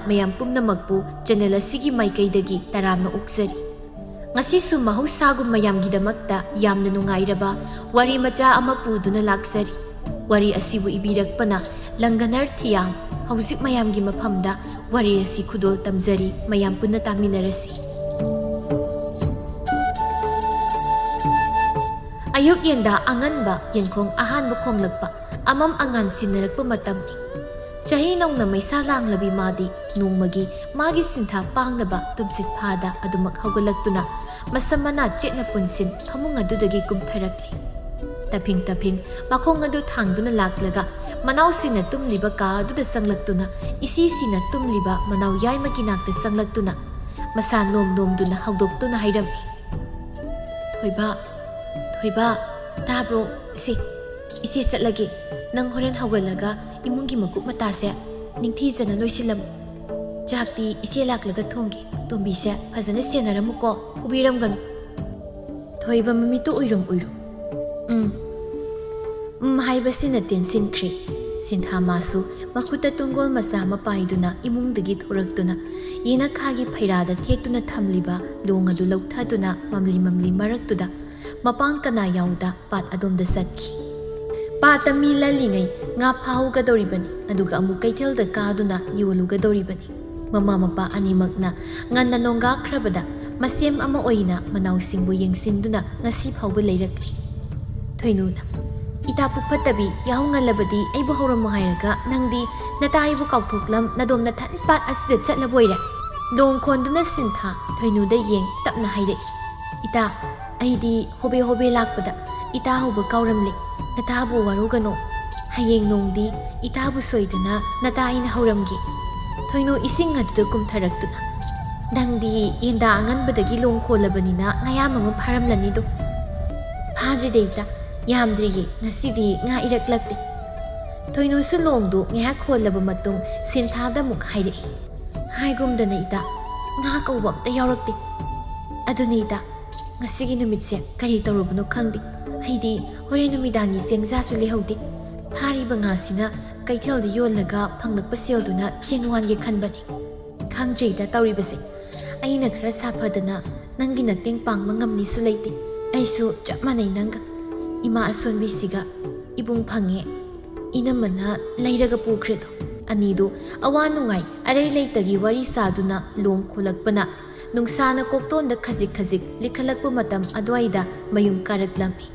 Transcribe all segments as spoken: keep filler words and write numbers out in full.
ꯃꯌꯥꯝ ꯄꯨꯝꯅꯃꯛꯄꯨ ꯆꯦꯅꯦꯜ ꯑꯁꯤꯒꯤ ꯃꯥꯏꯀꯩꯗꯒꯤ ꯇꯔꯥꯝꯅ ꯑꯣꯛꯆꯔꯤ꯫ ꯉꯁꯤꯁꯨ ꯃꯍꯧꯁꯥꯒꯨꯝ ꯃꯌꯥꯝꯒꯤꯗꯃꯛꯇ ꯌꯥꯝꯅ ꯅꯨꯡꯉꯥꯏꯔꯕ ꯋꯥꯔꯤ ꯃꯆꯥ ꯑꯃ ꯄꯨꯗꯨꯅ ꯂꯥꯛꯆꯔꯤ꯫ ꯋꯥꯔꯤ ꯑꯁꯤꯕꯨ ꯏꯕꯤꯔꯛꯄꯅ ꯂꯪꯒꯅꯔ ꯊꯤꯌꯥꯝ꯫ ꯍꯧꯖꯤꯛ ꯃꯌꯥꯝꯒꯤ ꯃꯐꯝꯗ ꯋꯥꯔꯤ ꯑꯁꯤ ꯈꯨꯗꯣꯜ ꯇꯝꯖꯔꯤ, ꯃꯌꯥꯝ ꯄꯨꯟꯅ ꯇꯥꯃꯤꯟꯅꯔꯁꯤ꯫ ꯑꯌꯨꯛ ꯌꯦꯟꯗꯥ ꯑꯉꯟꯕ ꯌꯦꯟꯈꯣꯡ ꯑꯍꯥꯟꯕ ꯈꯣꯡꯂꯛꯄ, ꯑꯃꯝ ꯑꯉꯥꯟ ꯁꯤꯟꯅꯔꯛꯄ ꯃꯇꯝꯅꯤ꯫ ꯆꯍꯤ ꯅꯧꯅ ꯃꯩꯁꯥ ꯂꯥꯡꯂꯕꯤ ꯃꯥꯗꯤ ꯅꯣꯡꯃꯒꯤ ꯃꯥꯒꯤ ꯁꯤꯟꯊꯥ ꯄꯥꯡꯅꯕ ꯇꯨꯝꯁꯤꯠ ꯐꯥꯗ ꯑꯗꯨꯃꯛ ꯍꯧꯒꯠꯂꯛꯇꯨꯅ ꯃꯁꯝ ꯃꯅꯥ ꯆꯦꯠꯅ ꯄꯨꯟꯁꯤꯟ ꯐꯃꯨꯡ ꯑꯗꯨꯗꯒꯤ ꯀꯨꯝꯊꯔꯛꯂꯤ꯫ ꯇꯞꯐꯤꯡ ꯇꯞꯐꯤꯡ ꯃꯈꯣꯡ ꯑꯗꯨ ꯊꯥꯡꯗꯨꯅ ꯂꯥꯛꯂꯒ ꯃꯅꯥꯎꯁꯤꯡꯅ ꯇꯨꯝꯂꯤꯕ ꯀꯥ ꯑꯗꯨꯗ ꯆꯪꯂꯛꯇꯨꯅ, ꯏꯁꯤꯁꯤꯅ ꯇꯨꯝꯂꯤꯕ ꯃꯅꯥꯎ ꯌꯥꯏꯃꯒꯤ ꯅꯥꯛꯇ ꯆꯪꯂꯛꯇꯨꯅ ꯃꯁꯥ ꯅꯣꯝ ꯅꯣꯝꯗꯨꯅ ꯍꯧꯗꯣꯛꯇꯨꯅ ꯍꯥꯏꯔꯝꯃꯤ, "ꯊꯣꯏꯕ, ꯊꯣꯏꯕ, ꯇꯥꯕ꯭ꯔꯣ? ꯁꯤ, ꯏꯆꯦ ꯆꯠꯂꯒꯦ꯫ ꯅꯪ ꯍꯣꯔꯦꯟ ꯍꯧꯒꯠꯂꯒ ꯏꯃꯨꯡꯒꯤ ꯃꯀꯨꯞ ꯃꯇꯥꯁꯦ ꯅꯤꯡꯊꯤꯖꯅ ꯂꯣꯏꯁꯤꯜꯂꯝꯃꯨ꯫ ꯆꯥꯛꯇꯤ ꯏꯆꯦ ꯂꯥꯛꯂꯒ ꯊꯣꯡꯒꯦ꯫ ꯇꯣꯝꯕꯤꯁꯦ ꯐꯖꯅ ꯁꯦꯟꯅꯔꯝꯃꯨꯀꯣ, ꯐꯨꯕꯤꯔꯝꯒꯅꯨ꯫" ꯊꯣꯏꯕ ꯃꯃꯤꯠꯇꯨ ꯎꯏꯔꯨꯝ ꯎꯏꯔꯨꯝ꯫ "ꯎꯝ, ꯎꯝ" ꯍꯥꯏꯕꯁꯤꯅ ꯇꯦꯟꯁꯤꯟꯈ꯭ꯔꯦ꯫ ꯁꯤꯟꯊꯥ ꯃꯥꯁꯨ ꯃꯈꯨꯠꯇ ꯇꯨꯡꯒꯣꯜ ꯃꯆꯥ ꯑꯃ ꯄꯥꯏꯗꯨꯅ ꯏꯃꯨꯡꯗꯒꯤ ꯊꯣꯔꯛꯇꯨꯅ ꯌꯦꯅꯈꯥꯒꯤ ꯐꯩꯔꯥꯗ ꯊꯦꯠꯇꯨꯅ ꯊꯝꯂꯤꯕ ꯂꯣꯡ ꯑꯗꯨ ꯂꯧꯊꯗꯨꯅ ꯃꯝꯂꯤ ꯃꯝꯂꯤ ꯃꯔꯛꯇꯨꯗ ꯃꯄꯥꯡ ꯀꯅꯥ ꯌꯥꯎꯗ ꯄꯥꯠ ꯑꯗꯣꯝꯗ ꯆꯠꯈꯤ꯫ ꯄꯥꯠꯇ ꯃꯤ ꯂꯜꯂꯤꯉꯩ ꯉꯥ ꯐꯥꯍꯧꯒꯗꯧꯔꯤꯕꯅꯤ, ꯑꯗꯨꯒ ꯑꯃꯨꯛ ꯀꯩꯊꯦꯜꯗ ꯀꯥꯗꯨꯅ ꯌꯣꯜꯂꯨꯒꯗꯧꯔꯤꯕꯅꯤ꯫ ꯃꯃꯥ ꯃꯄꯥ ꯑꯅꯤꯃꯛꯅ ꯉꯟꯅ ꯅꯣꯡꯒꯥꯈ꯭ꯔꯕꯗ ꯃꯁꯦꯝ ꯑꯃ ꯑꯣꯏꯅ ꯃꯅꯥꯎꯁꯤꯡꯕꯨ ꯌꯦꯡꯁꯤꯟꯗꯨꯅ ꯉꯁꯤ ꯐꯥꯎꯕ ꯂꯩꯔꯛꯂꯤ꯫ ꯊꯣꯏꯅꯨꯅ, "ꯏꯇꯥ ꯄꯨꯛ ꯐꯠꯇꯕꯤ, ꯌꯥꯍꯧ ꯉꯜꯂꯕꯗꯤ ꯑꯩꯕꯨ ꯍꯧꯔꯝꯃꯨ ꯍꯥꯏꯔꯒ ꯅꯪꯗꯤ ꯅꯇꯥ ꯑꯩꯕꯨ ꯀꯥꯎꯊꯣꯛꯂꯝ, ꯅꯗꯣꯝ ꯅꯊꯟ ꯄꯥꯠ ꯑꯁꯤꯗ ꯆꯠꯂꯕꯣꯏꯔꯦ?" ꯂꯣꯡ ꯈꯣꯟꯗꯨꯅ ꯁꯤꯟꯊꯥ ꯊꯣꯏꯅꯨꯗ ꯌꯦꯡ ꯇꯞꯅ ꯍꯥꯏꯔꯛꯏ, "ꯏꯇꯥ, ꯑꯩꯗꯤ ꯍꯣꯕꯦ ꯍꯣꯕꯦ ꯂꯥꯛꯄꯗ ꯏꯇꯥ ꯍꯧꯕ ꯀꯥꯎꯔꯝꯂꯦ꯫ ꯅꯇꯥꯕꯨ ꯋꯥꯔꯧꯒꯅꯣ꯫ ꯍꯌꯦꯡ ꯅꯣꯡꯗꯤ ꯏꯇꯥꯕꯨ ꯁꯣꯏꯗꯅ ꯅꯇꯥ ꯑꯩꯅ ꯍꯧꯔꯝꯒꯦ꯫" ꯊꯣꯏꯅꯨ ꯏꯁꯤꯡ ꯑꯗꯨꯗ ꯀꯨꯝꯊꯔꯛꯇꯨꯅ, "ꯅꯪꯗꯤ ꯌꯦꯟꯗꯥ ꯑꯉꯟꯕꯗꯒꯤ ꯂꯣꯡ ꯈꯣꯜꯂꯕꯅꯤꯅ ꯉꯥꯌꯥꯝ ꯑꯃ ꯐꯥꯔꯝꯂꯅꯤꯗꯣ?" "ꯐꯥꯗ꯭ꯔꯤꯗ ꯏꯇꯥ, ꯌꯥꯝꯗ꯭ꯔꯤꯌꯦ, ꯉꯁꯤꯗꯤ ꯉꯥ ꯏꯔꯛꯂꯛꯇꯦ꯫" ꯊꯣꯏꯅꯨꯁꯨ ꯂꯣꯡꯗꯨ ꯉꯥꯏꯍꯥꯛ ꯈꯣꯜꯂꯕ ꯃꯇꯨꯡ ꯁꯤꯟꯊꯥꯗ ꯑꯃꯨꯛ ꯍꯥꯏꯔꯛꯏ, "ꯍꯥꯏꯒꯨꯝꯗꯅ ꯏꯇꯥ, ꯉꯥ ꯀꯧꯕ ꯑꯝꯇ ꯌꯥꯎꯔꯛꯇꯦ꯫ ꯑꯗꯨꯅꯤ ꯏꯇꯥ, ꯉꯁꯤꯒꯤ ꯅꯨꯃꯤꯠꯁꯦ ꯀꯔꯤ ꯇꯧꯔꯨꯕꯅꯣ ꯈꯪꯗꯦ꯫ ꯑꯩꯗꯤ ꯍꯣꯔꯦꯟ ꯅꯨꯃꯤꯗꯥꯡꯒꯤ ꯆꯦꯡꯖꯥꯁꯨ ꯂꯩꯍꯧꯗꯦ꯫ ꯐꯥꯔꯤꯕ ꯉꯥꯁꯤꯅ ꯀꯩꯊꯦꯜꯗ ꯌꯣꯜꯂꯒ ꯐꯪꯂꯛꯄ ꯁꯦꯜꯗꯨꯅ ꯆꯦꯟꯋꯥꯟꯒꯦ ꯈꯟꯕꯅꯤ꯫ ꯈꯪꯗ꯭ꯔꯤꯗ ꯇꯧꯔꯤꯕꯁꯦ꯫ ꯑꯩꯅ ꯈꯔ ꯁꯥꯐꯗꯅ ꯅꯪꯒꯤ ꯃꯇꯦꯡ ꯄꯥꯡꯕ ꯉꯝꯅꯤꯁꯨ ꯂꯩꯇꯦ꯫ ꯑꯩꯁꯨ ꯆꯞ ꯃꯥꯟꯅꯩ ꯅꯪꯒ꯫ ꯏꯃꯥ ꯑꯁꯣꯟꯕꯤꯁꯤꯒ ꯏꯕꯨꯡ ꯐꯪꯉꯦ ꯏꯅꯝꯃꯅ ꯂꯩꯔꯒ ꯄꯨꯈ꯭ꯔꯦꯗꯣ꯫ ꯑꯅꯤꯗꯨ ꯑꯋꯥ ꯅꯨꯡꯉꯥꯏ ꯑꯔꯩ ꯂꯩꯇꯒꯤ ꯋꯥꯔꯤ ꯁꯥꯗꯨꯅ ꯂꯣꯝ ꯈꯣꯂꯛꯄꯅ ꯅꯨꯡꯁꯥꯅ ꯀꯣꯛꯇꯣꯟꯗ ꯈꯖꯤꯛ ꯈꯖꯤꯛ ꯂꯤꯈꯠꯂꯛꯄ ꯃꯇꯝ ꯑꯗꯨꯋꯥꯏꯗ ꯃꯌꯨꯝ ꯀꯥꯔꯛꯂꯝꯃꯤ꯫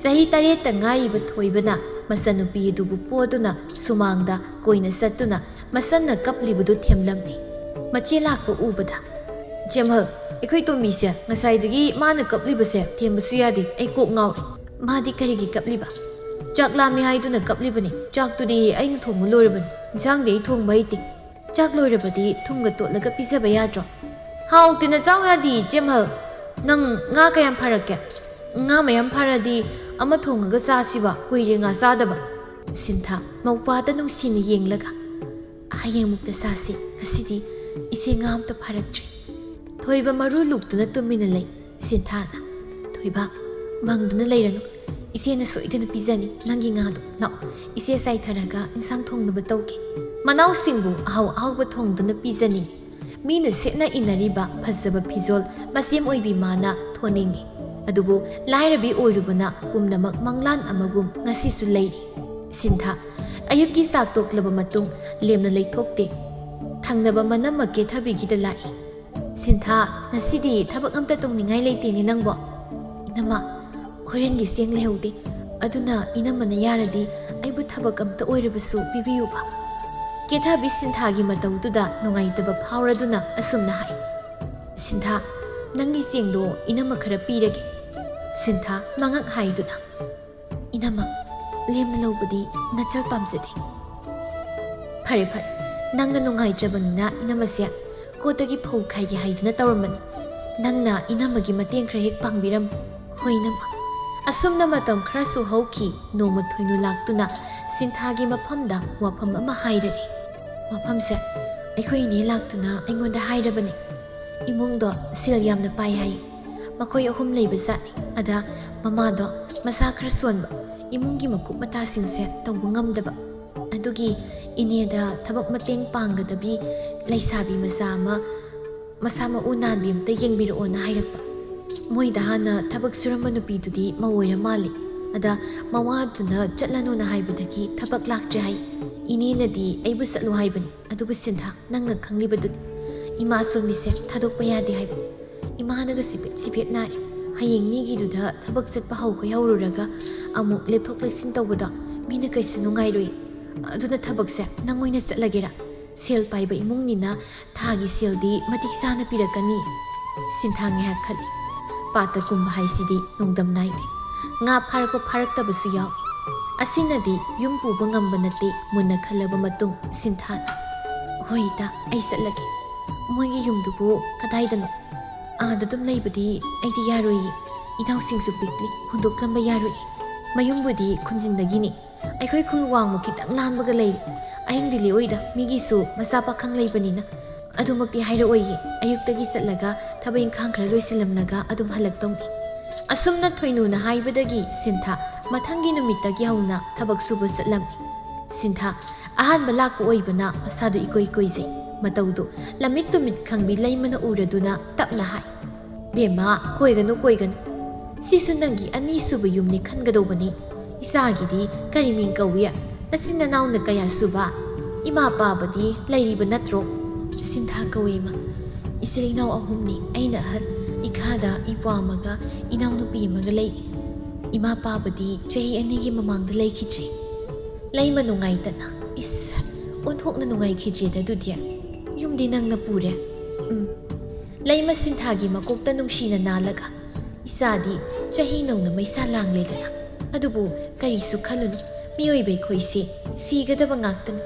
ꯆꯍꯤ ꯇꯔꯦꯠꯇ ꯉꯥꯏꯔꯤꯕ ꯊꯣꯏꯕꯅ ꯃꯆꯟꯅꯨꯄꯤ ꯑꯗꯨꯕꯨ ꯄꯣꯗꯨꯅ ꯁꯨꯃꯥꯡꯗ ꯀꯣꯏꯅ ꯆꯠꯇꯨꯅ ꯃꯆꯟꯅ ꯀꯞꯂꯤꯕꯗꯨ ꯊꯦꯝꯂꯝꯃꯤ꯫ ꯃꯆꯦ ꯂꯥꯛꯄ ꯎꯕꯗ, "ꯆꯦꯝꯍꯜ, ꯑꯩꯈꯣꯏ ꯇꯣꯝꯕꯤꯁꯦ ꯉꯁꯥꯏꯗꯒꯤ ꯃꯥꯅ ꯀꯞꯂꯤꯕꯁꯦ ꯊꯦꯝꯕꯁꯨ ꯌꯥꯗꯦ, ꯑꯩ ꯀꯣꯛ ꯉꯥꯎꯔꯦ꯫ ꯃꯥꯗꯤ ꯀꯔꯤꯒꯤ ꯀꯞꯂꯤꯕ?" "ꯆꯥꯛ ꯂꯥꯝꯃꯤ ꯍꯥꯏꯗꯨꯅ ꯀꯞꯂꯤꯕꯅꯤ꯫ ꯆꯥꯛꯇꯨꯗꯤ ꯑꯩꯅ ꯊꯣꯡꯕ ꯂꯣꯏꯔꯕꯅꯤ, ꯏꯟꯁꯥꯡꯗꯤ ꯑꯩ ꯊꯣꯡꯕ ꯍꯩꯇꯦ꯫ ꯆꯥꯛ ꯂꯣꯏꯔꯕꯗꯤ ꯊꯨꯝꯒ ꯇꯣꯠꯂꯒ ꯄꯤꯖꯕ ꯌꯥꯗ꯭ꯔꯣ?" "ꯍꯥꯎꯇꯦꯅ ꯆꯥꯎ ꯌꯥꯗꯦ ꯏꯆꯦꯝꯍꯜ꯫ ꯅꯪ ꯉꯥ ꯀꯌꯥꯝ ꯐꯥꯔꯛꯀꯦ? ꯉꯥ ꯃꯌꯥꯝ ꯐꯥꯔꯗꯤ ꯑꯃ ꯊꯣꯡꯉꯒ ꯆꯥꯁꯤꯕ, ꯀꯨꯏꯔꯦ ꯉꯥ ꯆꯥꯗꯕ꯫" ꯁꯤꯟꯊꯥ ꯃꯧꯄ꯭ꯋꯥꯗ ꯅꯨꯡꯁꯤꯅ ꯌꯦꯡꯂꯒ, "ꯍꯌꯦꯡꯃꯨꯛꯇ ꯆꯥꯁꯤ, ꯉꯁꯤꯗꯤ ꯏꯆꯦ ꯉꯥ ꯑꯝꯇ ꯐꯥꯔꯛꯇ꯭ꯔꯦ꯫" ꯊꯣꯏꯕ ꯃꯔꯨ ꯂꯨꯛꯇꯨꯅ ꯇꯨꯃꯤꯟꯅ ꯂꯩ꯫ ꯁꯤꯟꯊꯥꯅ, "ꯊꯣꯏꯕ, ꯃꯪꯗꯨꯅ ꯂꯩꯔꯅꯨ꯫ ꯏꯆꯦꯅ ꯁꯣꯏꯗꯅ ꯄꯤꯖꯅꯤ ꯅꯪꯒꯤ ꯉꯥꯗꯣ꯫ ꯂꯥꯛꯑꯣ, ꯏꯆꯦ ꯆꯥꯏꯊꯔꯒ ꯏꯟꯁꯥꯡ ꯊꯣꯡꯅꯕ ꯇꯧꯒꯦ꯫" ꯃꯅꯥꯎꯁꯤꯡꯕꯨ ꯑꯍꯥꯎ ꯑꯍꯥꯎꯕ ꯊꯣꯡꯗꯨꯅ ꯄꯤꯖꯅꯤꯡꯏ꯫ ꯃꯤꯅ ꯁꯦꯠꯅ ꯏꯟꯅꯔꯤꯕ ꯐꯖꯕ ꯐꯤꯖꯣꯜ ꯃꯁꯦꯝ ꯑꯣꯏꯕꯤ ꯃꯥꯅ ꯊꯣꯟꯅꯤꯡꯏ꯫ ꯑꯗꯨꯕꯨ ꯂꯥꯏꯔꯕꯤ ꯑꯣꯏꯔꯨꯕꯅ ꯄꯨꯝꯅꯃꯛ ꯃꯪꯂꯥꯟ ꯑꯃꯒꯨꯝ ꯉꯁꯤꯁꯨ ꯂꯩꯔꯤ꯫ ꯁꯤꯟꯊꯥ, ꯑꯌꯨꯛꯀꯤ ꯆꯥꯛ ꯇꯣꯛꯂꯕ ꯃꯇꯨꯡ ꯂꯦꯝꯅ ꯂꯩꯊꯣꯛꯇꯦ꯫ ꯊꯪꯅꯕ ꯃꯅꯝꯃ ꯀꯦꯊꯕꯤꯒꯤꯗ ꯂꯥꯛꯏ꯫ "ꯁꯤꯟꯊꯥ, ꯉꯁꯤꯗꯤ ꯊꯕꯛ ꯑꯝꯇ ꯇꯧꯅꯤꯡꯉꯥꯏ ꯂꯩꯇꯦꯅꯦ ꯅꯪꯕꯣ?" "ꯏꯅꯝꯃ, ꯍꯣꯔꯦꯟꯒꯤ ꯆꯦꯡ ꯂꯩꯍꯧꯗꯦ, ꯑꯗꯨꯅ ꯏꯅꯝꯃꯅ ꯌꯥꯔꯗꯤ ꯑꯩꯕꯨ ꯊꯕꯛ ꯑꯝꯇ ꯑꯣꯏꯔꯕꯁꯨ ꯄꯤꯕꯤꯌꯨꯕ꯫" ꯀꯦꯊꯕꯤ ꯁꯤꯟꯊꯥꯒꯤ ꯃꯇꯧꯗꯨꯗ ꯅꯨꯡꯉꯥꯏꯇꯕ ꯐꯥꯎꯔꯗꯨꯅ ꯑꯁꯨꯝꯅ ꯍꯥꯏ, "ꯁꯤꯟꯊꯥ, ꯅꯪꯒꯤ ꯆꯦꯡꯗꯣ ꯏꯅꯝꯃ ꯈꯔ ꯄꯤꯔꯒꯦ꯫" ꯁꯤꯟꯊꯥ ꯃꯉꯛ ꯍꯥꯏꯗꯨꯅ, "ꯏꯅꯝꯃ, ꯂꯦꯝꯅ ꯂꯧꯕꯗꯤ ꯅꯆꯜ ꯄꯥꯝꯖꯗꯦ꯫" "ꯐꯔꯦ ꯐꯔꯦ, ꯅꯪꯅ ꯅꯨꯡꯉꯥꯏꯇ꯭ꯔꯕꯅꯤꯅ ꯏꯅꯝꯃꯁꯦ ꯀꯣꯠꯇꯒꯤ ꯐꯧ ꯈꯥꯏꯒꯦ ꯍꯥꯏꯗꯨꯅ ꯇꯧꯔꯝꯕꯅꯤ꯫ ꯅꯪꯅ ꯏꯅꯝꯃꯒꯤ ꯃꯇꯦꯡ ꯈꯔ ꯍꯦꯛ ꯄꯥꯡꯕꯤꯔꯝꯃꯨ꯫" "ꯍꯣꯏ ꯏꯅꯝꯃ꯫" ꯑꯁꯨꯝꯅ ꯃꯇꯝ ꯈꯔꯁꯨ ꯍꯧꯈꯤ꯫ ꯅꯣꯡꯃ ꯊꯣꯏꯅꯨ ꯂꯥꯛꯇꯨꯅ ꯁꯤꯟꯊꯥꯒꯤ ꯃꯐꯝꯗ ꯋꯥꯐꯝ ꯑꯃ ꯍꯥꯏꯔꯔꯦ꯫ "ꯋꯥꯐꯝꯁꯦ ꯑꯩꯈꯣꯏ ꯏꯅꯦ ꯂꯥꯛꯇꯨꯅ ꯑꯩꯉꯣꯟꯗ ꯍꯥꯏꯔꯕꯅꯤ꯫ ꯏꯃꯨꯡꯗꯣ ꯁꯦꯜ ꯌꯥꯝꯅ ꯄꯥꯏ ꯍꯥꯏ꯫ ꯃꯈꯣꯏ ꯑꯍꯨꯝ ꯂꯩꯕ ꯖꯥꯠꯅꯤ꯫ ꯑꯗ ꯃꯃꯥꯗꯣ ꯃꯁꯥ ꯈꯔ ꯁꯣꯟꯕ, ꯏꯃꯨꯡꯒꯤ ꯃꯀꯨꯞ ꯃꯇꯥꯁꯤꯡꯁꯦ ꯇꯧꯕ ꯉꯝꯗꯕ꯫ ꯑꯗꯨꯒꯤ ꯏꯅꯦꯗ ꯊꯕꯛ ꯃꯇꯦꯡ ꯄꯥꯡꯒꯗꯕꯤ ꯂꯩꯁꯥꯕꯤ ꯃꯆꯥ ꯑꯃ ꯃꯁꯥ ꯃꯎ ꯅꯥꯟꯕꯤ ꯑꯝꯇ ꯌꯦꯡꯕꯤꯔꯛꯑꯣꯅ ꯍꯥꯏꯔꯛꯄ꯫ ꯃꯣꯏꯗ ꯍꯥꯟꯅ ꯊꯕꯛ ꯁꯨꯔꯝꯕ ꯅꯨꯄꯤꯗꯨꯗꯤ ꯃꯧ ꯑꯣꯏꯔ ꯃꯥꯜꯂꯤ꯫ ꯑꯗ ꯃꯋꯥꯗꯨꯅ ꯆꯠꯂꯅꯨꯅ ꯍꯥꯏꯕꯗꯒꯤ ꯊꯕꯛ ꯂꯥꯛꯇ꯭ꯔꯦ ꯍꯥꯏ꯫ ꯏꯅꯦꯅꯗꯤ ꯑꯩꯕꯨ ꯆꯠꯂꯨ ꯍꯥꯏꯕꯅꯤ꯫ ꯑꯗꯨꯕꯨ ꯁꯤꯟꯊꯥ, ꯅꯪꯅ ꯈꯪꯂꯤꯕꯗꯨꯅꯤ꯫ ꯏꯃꯥ ꯁꯣꯝꯃꯤꯁꯦ ꯊꯥꯗꯣꯛꯄ ꯌꯥꯗꯦ ꯍꯥꯏꯕ꯫ ꯏꯃꯥꯅꯒ ꯁꯤꯐꯦꯠ ꯁꯤꯐꯦꯠ ꯅꯥꯏ꯫ ꯍꯌꯦꯡ ꯃꯤꯒꯤꯗꯨꯗ ꯊꯕꯛ ꯆꯠꯄ ꯍꯧꯈꯩ ꯍꯧꯔꯨꯔꯒ ꯑꯃꯨꯛ ꯂꯦꯞꯊꯣꯛ ꯂꯦꯞꯁꯤꯟ ꯇꯧꯕꯗꯣ ꯃꯤꯅ ꯀꯩꯁꯨ ꯅꯨꯡꯉꯥꯏꯔꯣꯏ꯫ ꯑꯗꯨꯅ ꯊꯕꯛꯁꯦ ꯅꯪ ꯑꯣꯏꯅ ꯆꯠꯂꯒꯦꯔꯥ? ꯁꯦꯜ ꯄꯥꯏꯕ ꯏꯃꯨꯡꯅꯤꯅ ꯊꯥꯒꯤ ꯁꯦꯜꯗꯤ ꯃꯇꯤꯛ ꯆꯥꯅ ꯄꯤꯔꯛꯀꯅꯤ꯫ ꯁꯤꯟꯊꯥ ꯉꯥꯏꯍꯥꯛ ꯈꯜꯂꯤ꯫ ꯄꯥꯠꯇ ꯀꯨꯝꯕ ꯍꯥꯏꯁꯤꯗꯤ ꯅꯣꯡꯗꯝ ꯅꯥꯏꯗꯦ꯫ ꯉꯥ ꯐꯥꯔꯛꯄ ꯐꯥꯔꯛꯇꯕꯁꯨ ꯌꯥꯎꯏ꯫ ꯑꯁꯤꯅꯗꯤ ꯌꯨꯝ ꯄꯨꯕ ꯉꯝꯕ ꯅꯠꯇꯦ꯫ ꯃꯨꯟꯅ ꯈꯜꯂꯕ ꯃꯇꯨꯡ ꯁꯤꯟꯊꯥꯅ, "ꯍꯣꯏ ꯏꯇꯥ, ꯑꯩ ꯆꯠꯂꯒꯦ꯫ ꯃꯣꯏꯒꯤ ꯌꯨꯝꯗꯨꯕꯨ ꯀꯗꯥꯏꯗꯅꯣ? ꯑꯥꯗ ꯑꯗꯨꯝ ꯂꯩꯕꯗꯤ ꯑꯩꯗꯤ ꯌꯥꯔꯣꯏꯌꯦ꯫ ꯏꯅꯥꯎꯁꯤꯡꯁꯨ ꯄꯤꯛꯂꯤ, ꯍꯨꯟꯗꯣꯛꯂꯝꯕ ꯌꯥꯔꯣꯏꯌꯦ꯫ ꯃꯌꯨꯝꯕꯨꯗꯤ ꯈꯨꯟꯖꯤꯟꯗꯒꯤꯅꯤ꯫ ꯑꯩꯈꯣꯏ ꯈꯨꯜ ꯋꯥꯡꯃ ꯈꯤꯇꯪ ꯂꯥꯟꯕꯒ ꯂꯩꯔꯦ꯫ ꯑꯍꯤꯡꯗꯤ ꯂꯦꯛꯑꯣꯏꯗ, ꯃꯤꯒꯤꯁꯨ ꯃꯆꯥ ꯄꯥꯈꯪ ꯂꯩꯕꯅꯤꯅ꯫ ꯑꯗꯨꯃꯛꯇꯤ ꯍꯥꯏꯔꯛꯑꯣꯏꯌꯦ꯫ ꯑꯌꯨꯛꯇꯒꯤ ꯆꯠꯂꯒ ꯊꯕꯛ ꯏꯪꯈꯥꯡ ꯈꯔ ꯂꯣꯏꯁꯤꯜꯂꯝꯂꯒ ꯑꯗꯨꯝ ꯍꯜꯂꯛꯇꯧꯅꯤ꯫" ꯑꯁꯨꯝꯅ ꯊꯣꯏꯅꯨꯅ ꯍꯥꯏꯕꯗꯒꯤ ꯁꯤꯟꯊꯥ ꯃꯊꯪꯒꯤ ꯅꯨꯃꯤꯠꯇꯒꯤ ꯍꯧꯅ ꯊꯕꯛ ꯁꯨꯕ ꯆꯠꯂꯝꯃꯤ꯫ ꯁꯤꯟꯊꯥ ꯑꯍꯥꯟꯕ ꯂꯥꯛꯄ ꯑꯣꯏꯕꯅ ꯃꯁꯥꯗꯨ ꯏꯀꯣꯏ ꯀꯣꯏꯖꯩ꯫ ꯃꯇꯧꯗꯨ ꯂꯝꯃꯤꯠ ꯇꯨꯃꯤꯠ ꯈꯪꯕꯤ ꯂꯩꯃꯅ ꯎꯔꯗꯨꯅ ꯇꯞꯅ ꯍꯥꯏ, "ꯕꯦꯝꯃ, ꯀꯣꯏꯒꯅꯨ, ꯀꯣꯏꯒꯅꯨ꯫ ꯁꯤꯁꯨ ꯅꯪꯒꯤ ꯑꯅꯤꯁꯨꯕ ꯌꯨꯝꯅꯤ ꯈꯟꯒꯗꯧꯕꯅꯤ꯫ ꯏꯆꯥꯒꯤꯗꯤ ꯀꯔꯤ ꯃꯤꯡ ꯀꯧꯏ? ꯅꯆꯤꯟ ꯅꯅꯥꯎꯅ ꯀꯌꯥ ꯁꯨꯕ? ꯏꯃꯥ ꯄꯥꯕꯗꯤ ꯂꯩꯔꯤꯕ ꯅꯠꯇ꯭ꯔꯣ?" "ꯁꯤꯟꯊꯥ ꯀꯧꯏ, ꯏꯃꯥ꯫ ꯏꯆꯤꯜ ꯏꯅꯥꯎ ꯑꯍꯨꯝꯅꯤ, ꯑꯩꯅ ꯑꯍꯜ꯫ ꯏꯈꯥꯗ ꯏꯄ꯭ꯋꯥ ꯑꯃꯒ ꯏꯅꯥꯎꯅꯨꯄꯤ ꯑꯃꯒ ꯂꯩ꯫ ꯏꯃꯥ ꯄꯥꯕꯗꯤ ꯆꯍꯤ ꯑꯅꯤꯒꯤ ꯃꯃꯥꯡꯗ ꯂꯩꯈꯤꯗ꯭ꯔꯦ꯫" ꯂꯩꯃ ꯅꯨꯡꯉꯥꯏꯇꯅ, "ꯏꯁ, ꯑꯣꯟꯊꯣꯛꯅ ꯅꯨꯡꯉꯥꯏꯈꯤꯗ꯭ꯔꯦꯗ ꯑꯗꯨꯗꯤ꯫ ꯌꯨꯝꯗꯤ ꯅꯪꯅ ꯄꯨꯔꯦ?" "ꯎꯝ꯫" ꯂꯩꯃ ꯁꯤꯟꯊꯥꯒꯤ ꯃꯀꯣꯛꯇ ꯅꯨꯡꯁꯤꯅ ꯅꯥꯜꯂꯒ, "ꯏꯆꯥꯗꯤ ꯆꯍꯤ ꯅꯧꯅ ꯃꯩꯁꯥ ꯂꯥꯡꯂꯦꯗꯅ꯫ ꯑꯗꯨꯕꯨ ꯀꯔꯤꯁꯨ ꯈꯜꯂꯨꯅꯨ, ꯃꯤꯑꯣꯏꯕ ꯑꯩꯈꯣꯏꯁꯦ ꯁꯤꯒꯗꯕ ꯉꯥꯛꯇꯅꯤ꯫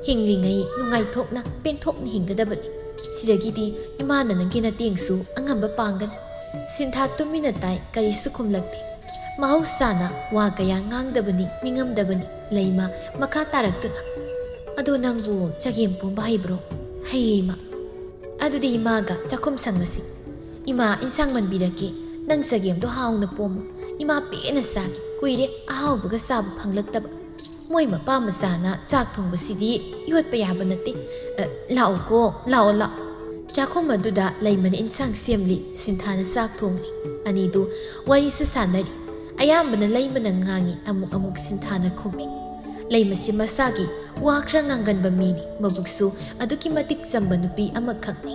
ꯍꯤꯡꯂꯤꯉꯩ ꯅꯨꯡꯉꯥꯏꯊꯣꯛꯅ ꯄꯦꯟꯊꯣꯛꯅ ꯍꯤꯡꯒꯗꯕꯅꯤ꯫ ꯁꯤꯗꯒꯤꯗꯤ ꯏꯃꯥꯅ ꯅꯪꯒꯤ ꯅꯇꯦꯡꯁꯨ ꯑꯉꯝꯕ ꯄꯥꯡꯒꯅꯤ꯫" ꯁꯤꯟꯊꯥ ꯇꯨꯃꯤꯟꯅ ꯇꯥꯏ, ꯀꯔꯤꯁꯨ ꯈꯨꯝꯂꯛꯇꯦ꯫ ꯃꯍꯧꯁꯥꯅ ꯋꯥ ꯀꯌꯥ ꯉꯥꯡꯗꯕꯅꯤ, ꯅꯤꯡꯉꯝꯗꯕꯅꯤ꯫ ꯂꯩꯃ ꯃꯈꯥ ꯇꯥꯔꯛꯇꯨꯅ, "ꯑꯗꯣ ꯅꯪꯕꯨ ꯆꯒꯦꯝ ꯄꯣꯝꯕ ꯍꯩꯕ꯭ꯔꯣ?" "ꯍꯩꯌꯦ, ꯏꯃꯥ꯫" "ꯑꯗꯨꯗꯤ ꯏꯃꯥꯒ ꯆꯥꯛꯈꯨꯝ ꯁꯪꯉꯁꯤ꯫ ꯏꯃꯥ, ꯏꯟꯁꯥꯡ ꯃꯟꯕꯤꯔꯛꯀꯦ꯫ ꯅꯪ ꯆꯒꯦꯝꯗꯣ ꯍꯥꯎꯅ ꯄꯣꯝꯃꯨ꯫ ꯏꯃꯥ ꯄꯦꯟꯅ ꯆꯥꯒꯦ꯫ ꯀꯨꯏꯔꯦ ꯑꯍꯥꯎꯕꯒ ꯆꯥꯕ ꯐꯪꯂꯛꯇꯕ꯫" ꯃꯣꯏ ꯃꯄꯥ ꯃꯆꯥꯅ ꯆꯥꯛ ꯊꯣꯡꯕꯁꯤꯗꯤ ꯌꯣꯠꯄ ꯌꯥꯕ ꯅꯠꯇꯦ꯫ ꯑ, ꯂꯥꯛꯑꯣꯀꯣ, ꯂꯥꯛꯑꯣ, ꯂꯥꯛꯑꯣ꯫ ꯆꯥꯛꯈꯨꯝ ꯑꯗꯨꯗ ꯂꯩꯃꯅ ꯏꯟꯁꯥꯡ ꯁꯦꯝꯂꯤ, ꯁꯤꯟꯊꯥꯅ ꯆꯥꯛ ꯊꯣꯡꯂꯤ꯫ ꯑꯅꯤꯗꯨ ꯋꯥꯔꯤꯁꯨ ꯁꯥꯟꯅꯔꯤ꯫ ꯑꯌꯥꯝꯕꯅ ꯂꯩꯃꯅ ꯉꯥꯡꯉꯤ, ꯑꯃꯨꯛ ꯑꯃꯨꯛ ꯁꯤꯟꯊꯥꯅ ꯈꯨꯝꯃꯤ꯫ ꯂꯩꯃꯁꯤ ꯃꯁꯥꯒꯤ ꯋꯥ ꯈꯔ ꯉꯥꯡꯒꯟꯕ ꯃꯤꯅꯤ, ꯃꯕꯨꯛꯁꯨ ꯑꯗꯨꯛꯀꯤ ꯃꯇꯤꯛ ꯆꯝꯕ ꯅꯨꯄꯤ ꯑꯃꯈꯛꯅꯤ꯫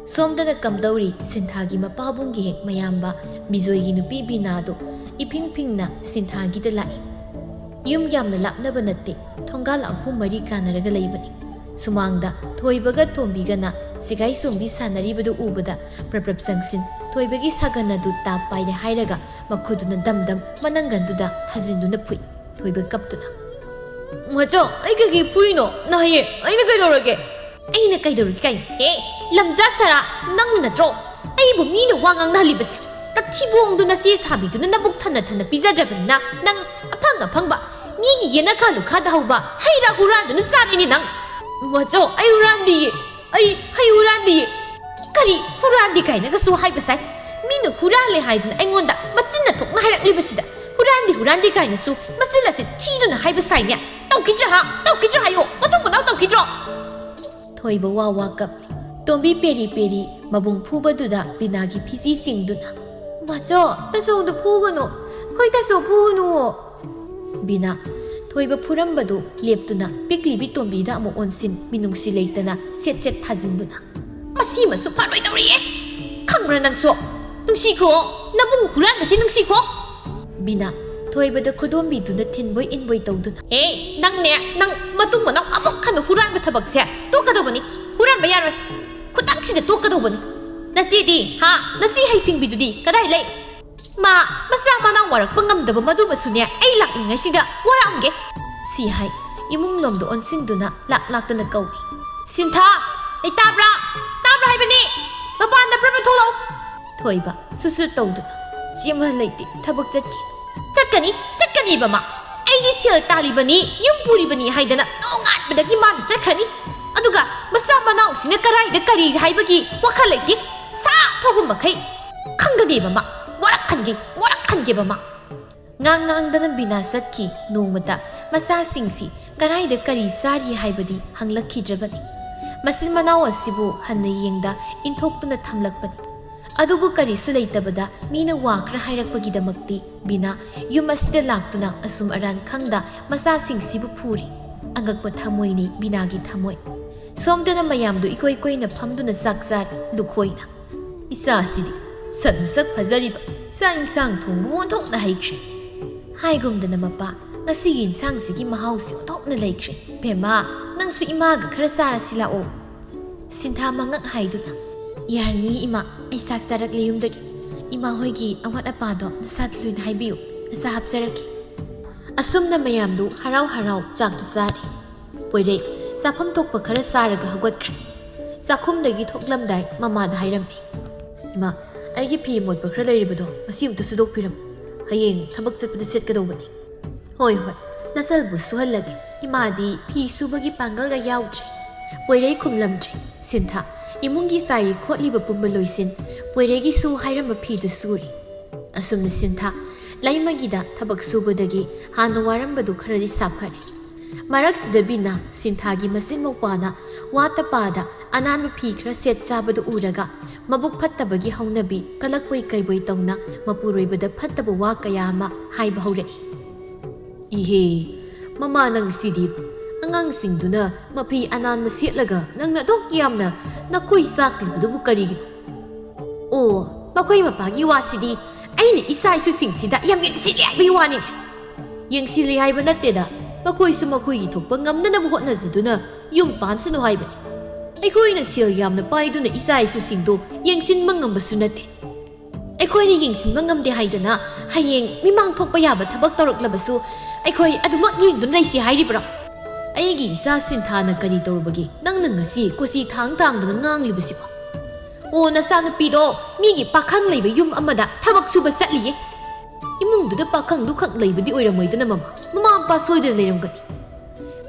ꯁꯣꯝꯗꯅ ꯀꯝꯗꯧꯔꯤ, ꯁꯤꯟꯊꯥꯒꯤ ꯃꯄꯥꯕꯨꯡꯒꯤ ꯍꯦꯛ ꯃꯌꯥꯝꯕ ꯕꯤꯖꯣꯏꯒꯤ ꯅꯨꯄꯤ ꯕꯤꯅꯥꯗꯨ ꯏꯐꯤꯡ ꯐꯤꯡꯅ ꯁꯤꯟꯊꯥꯒꯤꯗ ꯂꯥꯛꯏ꯫ ꯌꯨꯝ ꯌꯥꯝꯅ ꯂꯥꯞꯅꯕ ꯅꯠꯇꯦ, ꯊꯣꯡꯒꯥꯜ ꯑꯍꯨꯝ ꯃꯔꯤ ꯀꯥꯟꯅꯔꯒ ꯂꯩꯕꯅꯤ꯫ ꯁꯨꯃꯥꯡꯗ ꯊꯣꯏꯕꯒ ꯇꯣꯝꯕꯤꯒꯅ ꯁꯤꯒꯥꯏ ꯆꯣꯡꯕꯤ ꯁꯥꯟꯅꯔꯤꯕꯗꯨ ꯎꯕꯗ ꯄ꯭ꯔꯞ ꯄ꯭ꯔꯞ ꯆꯪꯁꯤꯟ, ꯊꯣꯏꯕꯒꯤ ꯁꯥꯒꯟ ꯑꯗꯨ ꯇꯥꯞ ꯄꯥꯏꯔꯦ ꯍꯥꯏꯔꯒ ꯃꯈꯨꯠꯇꯨꯅ ꯗꯝ ꯗꯝ ꯃꯅꯪꯒꯟꯗꯨꯗ ꯊꯥꯖꯤꯟꯗꯨꯅ ꯐꯨꯏ꯫ ꯊꯣꯏꯕ ꯀꯞꯇꯨꯅ, "ꯃꯆꯧ, ꯑꯩ ꯀꯩꯒꯤ ꯐꯨꯔꯤꯅꯣ? ꯅꯥꯍꯌꯦ, ꯑꯩꯅ ꯀꯩꯗꯧꯔꯒꯦ?" "ꯑꯩꯅ ꯀꯩꯗꯧꯔꯒꯦ ꯀꯥꯏꯅ? ꯑꯦ, ꯂꯝꯖꯥ ꯁꯔꯥ, ꯅꯪ ꯅꯠꯇ꯭ꯔꯣ ꯑꯩꯕꯨ ꯃꯤꯅ ꯋꯥ ꯉꯥꯡꯅꯍꯜꯂꯤꯕꯁꯦ? ꯇꯊꯤꯕꯣꯡꯗꯨ ꯅꯆꯦ ꯁꯥꯕꯤꯗꯨꯅ ꯅꯕꯨꯛ ꯊꯟꯅ ꯊꯟꯅ ꯄꯤꯖꯗ꯭ꯔꯕꯅꯤꯅ ꯅꯪ ꯑꯐꯪ ꯑꯐꯪꯕ ꯃꯤꯒꯤ ꯌꯦꯅꯈꯥ ꯂꯨꯈꯥꯗ ꯍꯧꯕ ꯍꯩ ꯔꯥ ꯍꯨꯔꯥꯟꯗꯨꯅ ꯆꯥꯔꯤꯅꯤ ꯅꯪ!" "ꯃꯆꯧ, ꯑꯩ ꯍꯨꯔꯥꯟꯗꯤꯌꯦ, ꯑꯩ ꯍꯩ ꯍꯨꯔꯥꯟꯗꯤꯌꯦ!" "ꯀꯔꯤ ꯍꯨꯔꯥꯟꯗꯦ ꯀꯥꯏꯅꯒꯁꯨ ꯍꯥꯏꯕ ꯁꯥꯏ? ꯃꯤꯅ ꯍꯨꯔꯥꯜꯂꯦ ꯍꯥꯏꯗꯨꯅ ꯑꯩꯉꯣꯟꯗ ꯃꯆꯤꯟꯅ ꯊꯣꯛꯅ ꯍꯥꯏꯔꯛꯂꯤꯕꯁꯤꯗ ꯍꯨꯔꯥꯟꯗꯦ, ꯍꯨꯔꯥꯟꯗꯦ ꯀꯥꯏꯅꯁꯨ ꯃꯆꯤꯟ ꯑꯁꯤ ꯊꯤꯗꯨꯅ ꯍꯥꯏꯕ ꯁꯥꯏꯅꯦ꯫ ꯇꯧꯈꯤꯗ꯭ꯔꯥ ꯍꯥ? ꯇꯧꯈꯤꯗ꯭ꯔꯥ ꯍꯥꯏꯌꯣ? ꯃꯇꯨꯡ ꯃꯅꯥꯎ ꯇꯧꯈꯤꯗ꯭ꯔꯣ?" ꯊꯣꯏꯕ ꯋꯥ ꯋꯥ ꯀꯞꯂꯤ꯫ ꯇꯣꯝꯕꯤ ꯄꯦꯔꯤ ꯄꯦꯔꯤ ꯃꯕꯨꯡ ꯐꯨꯕꯗꯨꯗ ꯕꯤꯅꯥꯒꯤ ꯐꯤꯖꯤ ꯁꯤꯡꯗꯨꯅ, "ꯃꯆꯧ, ꯇꯥꯆꯧꯗ ꯐꯨꯒꯅꯨ, ꯑꯩꯈꯣꯏ ꯇꯥꯆꯧ ꯐꯨꯒꯅꯨꯋꯣ!" ꯕꯤꯅꯥ, ꯊꯣꯏꯕ ꯐꯨꯔꯝꯕꯗꯨ ꯂꯦꯞꯇꯨꯅ ꯄꯤꯛꯂꯤꯕꯤ ꯇꯣꯝꯕꯤꯗ ꯑꯃꯨꯛ ꯑꯣꯟꯁꯤꯟ, ꯃꯤꯅꯨꯡꯁꯤ ꯂꯩꯇꯅ ꯁꯦꯠ ꯁꯦꯠ ꯊꯥꯖꯤꯟꯗꯨꯅ, "ꯃꯁꯤꯃꯁꯨ ꯐꯔꯣꯏꯗꯧꯔꯤꯌꯦ! ꯈꯪꯕ꯭ꯔꯥ ꯅꯪꯁꯨ? ꯅꯨꯡꯁꯤꯈꯣ, ꯅꯕꯨꯡ ꯍꯨꯔꯥꯟꯕꯁꯤ ꯅꯨꯡꯁꯤꯈꯣ!" ꯕꯤꯅꯥ, ꯊꯣꯏꯕꯗ ꯈꯨꯗꯣꯝꯕꯤꯗꯨꯅ ꯊꯤꯟꯕꯣꯏ ꯏꯟꯕꯣꯏ ꯇꯧꯗꯨꯅ, "ꯑꯦ, ꯅꯪꯅꯦ, ꯅꯪ ꯃꯇꯨꯡ ꯃꯅꯥꯎ ꯑꯃꯨꯛ ꯍꯟꯅ ꯍꯨꯔꯥꯟꯕ ꯊꯕꯛꯁꯦ ꯇꯣꯛꯀꯗꯧꯕꯅꯤ, ꯍꯨꯔꯥꯟꯕ ꯌꯥꯔꯣꯏ, ꯈꯨꯗꯛꯁꯤꯗ ꯇꯣꯛꯀꯗꯧꯕꯅꯤ꯫ ꯅꯆꯦꯗꯤ, ꯍꯥ, ꯅꯆꯦ ꯍꯩꯁꯤꯡꯕꯤꯗꯨꯗꯤ ꯀꯗꯥꯏ ꯂꯩ? ꯃꯥ ꯃꯆꯥ ꯃꯅꯥꯎ ꯋꯥꯔꯛꯄ ꯉꯝꯗꯕ ꯃꯗꯨꯃꯁꯨꯅꯦ ꯑꯩ ꯂꯥꯛꯂꯤꯉꯩꯁꯤꯗ ꯋꯥꯔꯛꯑꯝꯒꯦ꯫" ꯁꯤ ꯍꯥꯏ ꯏꯃꯨꯡ ꯂꯣꯝꯗ ꯑꯣꯟꯁꯤꯟꯗꯨꯅ ꯂꯥꯛ ꯂꯥꯛꯇꯅ ꯀꯧꯏ, "ꯁꯤꯟꯊꯥ! ꯑꯩ ꯇꯥꯕ꯭ꯔꯥ? ꯇꯥꯕ꯭ꯔꯥ ꯍꯥꯏꯕꯅꯤ! ꯃꯄꯥꯟꯗ ꯄ꯭ꯔꯞ ꯄ꯭ꯔꯞ ꯊꯣꯛꯂꯛꯎ!" ꯊꯣꯏꯕ ꯁꯨꯠ ꯁꯨꯠ ꯇꯧꯗꯨꯅ, "ꯆꯦꯃ ꯂꯩꯇꯦ, ꯊꯕꯛ ꯆꯠꯈꯤ꯫" "ꯆꯠꯀꯅꯤ, ꯆꯠꯀꯅꯤꯕ ꯃꯥ꯫ ꯑꯩꯗꯤ ꯁꯦꯜ ꯇꯥꯜꯂꯤꯕꯅꯤ, ꯌꯨꯝ ꯄꯨꯔꯤꯕꯅꯤ ꯍꯥꯏꯗꯅ ꯅꯣꯡꯉꯥꯟꯕꯗꯒꯤ ꯃꯥꯅ ꯆꯠꯈ꯭ꯔꯅꯤ꯫ ꯑꯗꯨꯒ ꯃꯆꯥ ꯃꯅꯥꯎꯁꯤꯅ ꯀꯔꯥꯏꯗ ꯀꯔꯤ ꯍꯥꯏꯕꯒꯤ ꯋꯥꯈꯜ ꯂꯩꯇꯦ꯫ ꯁꯥ ꯊꯣꯛꯄ ꯃꯈꯩ ꯈꯪꯒꯅꯦꯕ ꯃꯥ꯫ ꯋꯥꯔꯛꯍꯟꯒꯦ, ꯋꯥꯔꯛꯍꯟꯒꯦꯕ ꯃꯥ꯫" ꯉꯥꯡ ꯉꯥꯡꯗꯅ ꯕꯤꯅꯥ ꯆꯠꯈꯤ꯫ ꯅꯣꯡꯃꯇ ꯃꯆꯥꯁꯤꯡꯁꯤ ꯀꯔꯥꯏꯗ ꯀꯔꯤ ꯆꯥꯔꯤ ꯍꯥꯏꯕꯗꯤ ꯍꯪꯂꯛꯈꯤꯗ꯭ꯔꯕꯅꯤ꯫ ꯃꯆꯤꯟ ꯃꯅꯥꯎ ꯑꯁꯤꯕꯨ ꯍꯟꯅ ꯌꯦꯡꯗ ꯏꯟꯊꯣꯛꯇꯨꯅ ꯊꯝꯂꯛꯄꯅꯤ꯫ ꯑꯗꯨꯕꯨ ꯀꯔꯤꯁꯨ ꯂꯩꯇꯕꯗ ꯃꯤꯅ ꯋꯥ ꯈꯔ ꯍꯥꯏꯔꯛꯄꯒꯤꯗꯃꯛꯇꯤ ꯕꯤꯅꯥ ꯌꯨꯝ ꯑꯁꯤꯗ ꯂꯥꯛꯇꯨꯅ ꯑꯁꯨꯝ ꯑꯔꯥꯟ ꯈꯪꯗ ꯃꯆꯥꯁꯤꯡꯁꯤꯕꯨ ꯐꯨꯔꯤ꯫ ꯑꯉꯛꯄ ꯊꯃꯣꯏꯅꯤ ꯕꯤꯅꯥꯒꯤ ꯊꯃꯣꯏ꯫ ꯁꯣꯝꯗꯅ ꯃꯌꯥꯝꯗꯨ ꯏꯀꯣꯏ ꯀꯣꯏꯅ ꯐꯝꯗꯨꯅ ꯆꯥꯛ ꯆꯥꯔꯤ꯫ ꯂꯨꯈꯣꯏꯅ, "ꯏꯆꯥꯁꯤꯗꯤ ꯁꯛ ꯃꯁꯛ ꯐꯖꯔꯤꯕ, ꯆꯥꯛ ꯏꯟꯁꯥꯡ ꯊꯣꯡꯕꯕꯨ ꯑꯣꯟꯊꯣꯛꯅ ꯍꯩꯈ꯭ꯔꯦ" ꯍꯥꯏꯒꯨꯝꯗꯅ, "ꯃꯄꯥ, ꯉꯁꯤꯒꯤ ꯏꯟꯁꯥꯡꯁꯤꯒꯤ ꯃꯍꯥꯎꯁꯤ ꯑꯣꯟꯊꯣꯛꯅ ꯂꯩꯈ꯭ꯔꯦ꯫ ꯕꯦꯝꯃ, ꯅꯪꯁꯨ ꯏꯃꯥꯒ ꯈꯔ ꯆꯥꯔꯁꯤ ꯂꯥꯛꯑꯣ" ꯁꯤꯟꯊꯥ ꯃꯉꯛ ꯍꯥꯏꯗꯨꯅ, "ꯌꯥꯔꯅꯤ ꯏꯃꯥ, ꯑꯩ ꯆꯥꯛ ꯆꯥꯔꯛꯂꯦ ꯌꯨꯝꯗꯒꯤ꯫ ꯏꯃꯥ ꯍꯣꯏꯒꯤ ꯑꯋꯥꯠ ꯑꯄꯥꯗꯣ ꯅꯁꯥꯗ ꯂꯣꯏꯅ ꯍꯥꯏꯕꯤꯌꯨ, ꯅꯁꯥ ꯍꯥꯞꯆꯔꯛꯀꯦ"꯫ ꯑꯁꯨꯝꯅ ꯃꯌꯥꯝꯗꯨ ꯍꯔꯥꯎ ꯍꯔꯥꯎ ꯆꯥꯛꯇꯨ ꯆꯥꯔꯤ꯫ ꯄꯣꯏꯔꯩ ꯆꯥꯐꯝ ꯊꯣꯛꯄ ꯈꯔ ꯆꯥꯔꯒ ꯍꯧꯒꯠꯈ꯭ꯔꯦ꯫ ꯆꯥꯛꯈꯨꯝꯗꯒꯤ ꯊꯣꯛꯂꯝꯗꯥꯏ ꯃꯃꯥꯗ ꯍꯥꯏꯔꯝꯃꯤ, "ꯏꯃꯥ, ꯑꯩꯒꯤ ꯐꯤ ꯃꯣꯠꯄ ꯈꯔ ꯂꯩꯔꯤꯕꯗꯣ ꯃꯁꯤ ꯑꯃꯨꯛꯇ ꯁꯨꯗꯣꯛꯄꯤꯔꯝꯃꯨ꯫ ꯍꯌꯦꯡ ꯊꯕꯛ ꯆꯠꯄꯗ ꯁꯦꯠꯀꯗꯧꯕꯅꯤ"꯫ "ꯍꯣꯏ ꯍꯣꯏ, ꯅꯆꯜꯕꯨ ꯁꯨꯍꯜꯂꯒꯦ꯫ ꯏꯃꯥꯗꯤ ꯐꯤ ꯁꯨꯕꯒꯤ ꯄꯥꯡꯒꯜꯒ ꯌꯥꯎꯗ꯭ꯔꯦ"꯫ ꯄꯣꯏꯔꯩ ꯈꯨꯝꯂꯝꯗ꯭ꯔꯦ꯫ ꯁꯤꯟꯊꯥ ꯏꯃꯨꯡꯒꯤ ꯆꯥꯏꯔꯤ ꯈꯣꯠꯂꯤꯕ ꯄꯨꯝꯕ ꯂꯣꯏꯁꯤꯟ, ꯄꯣꯏꯔꯩꯒꯤꯁꯨ ꯍꯥꯏꯔꯝꯕ ꯐꯤꯗꯨ ꯁꯨꯔꯤ꯫ ꯑꯁꯨꯝꯅ ꯁꯤꯟꯊꯥ ꯂꯩꯃꯒꯤꯗ ꯊꯕꯛ ꯁꯨꯕꯗꯒꯤ ꯍꯥꯟꯅ ꯋꯥꯔꯝꯕꯗꯨ ꯈꯔꯗꯤ ꯁꯥꯐꯔꯦ꯫ ꯃꯔꯛꯁꯤꯗ ꯕꯤꯅꯥ ꯁꯤꯟꯊꯥꯒꯤ ꯃꯆꯤꯟ ꯃꯧꯄꯥꯅ ꯋꯥꯠꯇ ꯄꯥꯗ ꯑꯅꯥꯟꯕ ꯐꯤ ꯈꯔ ꯁꯦꯠ ꯆꯥꯕꯗꯨ ꯎꯔꯒ, ꯃꯕꯨꯛ ꯐꯠꯇꯕꯒꯤ ꯍꯧꯅꯕꯤ ꯀꯂꯛꯄꯣꯏ ꯀꯩꯕꯣꯏ ꯇꯧꯅ ꯃꯄꯨꯔꯣꯏꯕꯗ ꯐꯠꯇꯕ ꯋꯥ ꯀꯌꯥ ꯑꯃ ꯍꯥꯏꯕ ꯍꯧꯔꯛꯏ꯫ "ꯏꯍꯦ, ꯃꯃꯥ ꯅꯪꯁꯤꯗꯤ! ꯑꯉꯥꯡꯁꯤꯡꯗꯨꯅ ꯃꯐꯤ ꯑꯅꯥꯟꯕ ꯁꯦꯠꯂꯒ ꯅꯪꯅ ꯑꯗꯨꯛ ꯌꯥꯝꯅ ꯅꯈꯣꯏ ꯆꯥꯛꯂꯤꯕꯗꯨꯕꯨ ꯀꯔꯤꯒꯤꯅꯣ?" "ꯑꯣ, ꯃꯈꯣꯏ ꯃꯄꯥꯒꯤ ꯋꯥꯁꯤꯗꯤ ꯑꯩꯅ ꯏꯆꯥ ꯏꯁꯨꯁꯤꯡꯁꯤꯗ ꯌꯥꯝ ꯌꯦꯡꯁꯤꯜꯂꯦ ꯍꯥꯏꯕꯒꯤ ꯋꯥꯅꯤꯅꯦ꯫ ꯌꯦꯡꯁꯤꯜꯂꯤ ꯍꯥꯏꯕ ꯅꯠꯇꯦꯗ, ꯃꯈꯣꯏꯁꯨ ꯃꯈꯣꯏꯒꯤ ꯊꯣꯛꯄ ꯉꯝꯅꯅꯕ ꯍꯣꯠꯅꯖꯗꯨꯅ ꯌꯨꯝ ꯄꯥꯟꯁꯅꯨ ꯍꯥꯏꯕꯅꯤ꯫ ꯑꯩꯈꯣꯏꯅ ꯁꯦꯜ ꯌꯥꯝꯅ ꯄꯥꯏꯗꯨꯅ ꯏꯆꯥ ꯏꯁꯨꯁꯤꯡꯗꯨ ꯌꯦꯡꯁꯤꯟꯕ ꯉꯝꯕꯁꯨ ꯅꯠꯇꯦ꯫ ꯑꯩꯈꯣꯏꯅ ꯌꯦꯡꯁꯤꯟꯕ ꯉꯝꯗꯦ ꯍꯥꯏꯗꯅ ꯍꯌꯦꯡ ꯃꯤꯃꯥꯡ ꯊꯣꯛꯄ ꯌꯥꯕ ꯊꯕꯛ ꯇꯧꯔꯛꯂꯕꯁꯨ ꯑꯩꯈꯣꯏ ꯑꯗꯨꯃꯛ ꯌꯦꯡꯗꯨꯅ ꯂꯩꯁꯤ ꯍꯥꯏꯔꯤꯕ꯭ꯔꯣ? ꯑꯩꯒꯤ ꯏꯆꯥ ꯁꯤꯟꯊꯥꯅ ꯀꯔꯤ ꯇꯧꯔꯨꯕꯒꯦ ꯅꯪꯅ ꯉꯁꯤ ꯀꯣꯆꯤ ꯊꯥꯡ ꯊꯥꯡꯗꯅ ꯉꯥꯡꯂꯤꯕꯁꯤꯕꯣ? ꯑꯣ, ꯅꯆꯥꯅꯨꯄꯤꯗꯣ ꯃꯤꯒꯤ ꯄꯥꯈꯪ ꯂꯩꯕ ꯌꯨꯝ ꯑꯃꯗ ꯊꯕꯛ ꯁꯨꯕ ꯆꯠꯂꯤꯌꯦ꯫ ꯏꯃꯨꯡꯗꯨꯗ ꯄꯥꯈꯪꯗꯨ ꯈꯛ ꯂꯩꯕꯗꯤ ꯑꯣꯏꯔꯝꯃꯣꯏꯗꯅ ꯃꯃꯥ, ꯃꯃꯥ ꯃꯄꯥ ꯁꯣꯏꯗꯅ ꯂꯩꯔꯝꯒꯅꯤ꯫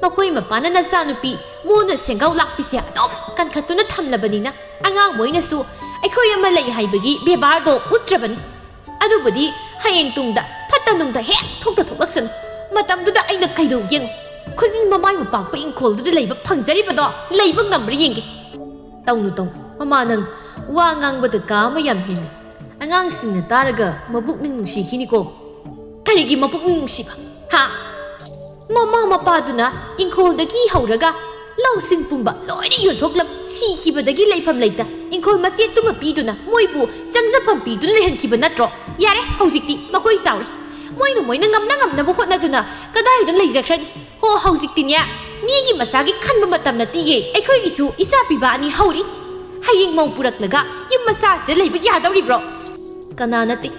ꯃꯈꯣꯏ ꯃꯄꯥꯅ ꯅꯆꯥꯅꯨꯄꯤ ꯃꯣꯟꯅ ꯁꯦꯡꯒꯥꯎ ꯂꯥꯛꯄꯤꯁꯦ ꯑꯗꯨꯝ ꯀꯟꯈꯠꯇꯨꯅ ꯊꯝꯂꯕꯅꯤꯅ ꯑꯉꯥꯡ ꯃꯣꯏꯅꯁꯨ ꯑꯩꯈꯣꯏ ꯑꯃ ꯂꯩ ꯍꯥꯏꯕꯒꯤ ꯕꯦꯕꯥꯔꯗꯣ ꯎꯠꯇ꯭ꯔꯕꯅꯤ꯫ ꯑꯗꯨꯕꯨꯗꯤ ꯍꯌꯦꯡ ꯇꯨꯡꯗ ꯐꯠ ꯇꯅꯨꯡꯗ ꯍꯦꯛ ꯊꯣꯛꯇ ꯊꯣꯛꯂꯛꯁꯅꯨ꯫ ꯃꯇꯝꯗꯨꯗ ꯑꯩꯅ ꯀꯩꯗꯧ ꯌꯦꯡꯉꯨ? ꯈꯨꯖꯤꯟ ꯃꯃꯥꯏ ꯃꯄꯥꯛꯄ ꯏꯪꯈꯣꯜꯗꯨꯗ ꯂꯩꯕ ꯐꯪꯖꯔꯤꯕꯗꯣ ꯂꯩꯕ ꯉꯝꯕ꯭ꯔꯥ ꯌꯦꯡꯒꯦ꯫ ꯇꯧꯅꯨ, ꯇꯧꯅꯨ, ꯃꯃꯥ, ꯅꯪ ꯋꯥ ꯉꯥꯡꯕꯗ ꯀꯥ ꯑꯃ ꯌꯥꯝ ꯍꯦꯟꯅ꯫ ꯑꯉꯥꯡꯁꯤꯡꯅ ꯇꯥꯔꯒ ꯃꯄꯨꯛꯅꯤꯡ ꯅꯨꯡꯁꯤꯈꯤꯅꯤꯀꯣ꯫ ꯀꯔꯤꯒꯤ ꯃꯄꯨꯛꯅꯤꯡ ꯅꯨꯡꯁꯤꯕ? ꯍꯥ? ꯃꯃꯥ ꯃꯄꯥꯗꯨꯅ ꯏꯪꯈꯣꯜꯗꯒꯤ ꯍꯧꯔꯒ ꯂꯧꯁꯤꯡ ꯄꯨꯝꯕ ꯂꯣꯏꯅ ꯌꯣꯟꯊꯣꯛꯂꯝ ꯁꯤꯈꯤꯕꯗꯒꯤ ꯂꯩꯐꯝ ꯂꯩꯇ ꯏꯪꯈꯣꯜ ꯃꯆꯦꯠꯇꯨꯃ ꯄꯤꯗꯨꯅ ꯃꯣꯏꯕꯨ ꯆꯪꯖꯐꯝ ꯄꯤꯗꯨꯅ ꯂꯩꯍꯟꯈꯤꯕ ꯅꯠꯇ꯭ꯔꯣ? ꯌꯥꯔꯦ, ꯍꯧꯖꯤꯛꯇꯤ ꯃꯈꯣꯏ ꯆꯥꯎꯔꯦ꯫ ꯃꯣꯏꯅ ꯃꯣꯏꯅ ꯉꯝꯅ ꯉꯝꯅꯕ ꯍꯣꯠꯅꯗꯨꯅ ꯀꯗꯥꯏꯗ ꯂꯩꯖꯈ꯭ꯔꯅꯤ? ꯍꯣ, ꯍꯧꯖꯤꯛꯇꯤꯅꯦ, ꯃꯤꯒꯤ ꯃꯆꯥꯒꯤ ꯈꯟꯕ ꯃꯇꯝ ꯅꯠꯇꯤꯌꯦ꯫ ꯑꯩꯈꯣꯏꯒꯤꯁꯨ ꯏꯆꯥ ꯄꯤꯕ ꯑꯅꯤ ꯍꯧꯔꯤ꯫ ꯍꯌꯦꯡ ꯃꯧ ꯄꯨꯔꯛꯂꯒ ꯌꯨꯝ ꯃꯆꯥꯁꯤꯗ ꯂꯩꯕ ꯌꯥꯗꯧꯔꯤꯕ꯭ꯔꯣ? ꯀꯅꯥ ꯅꯠꯇꯦ,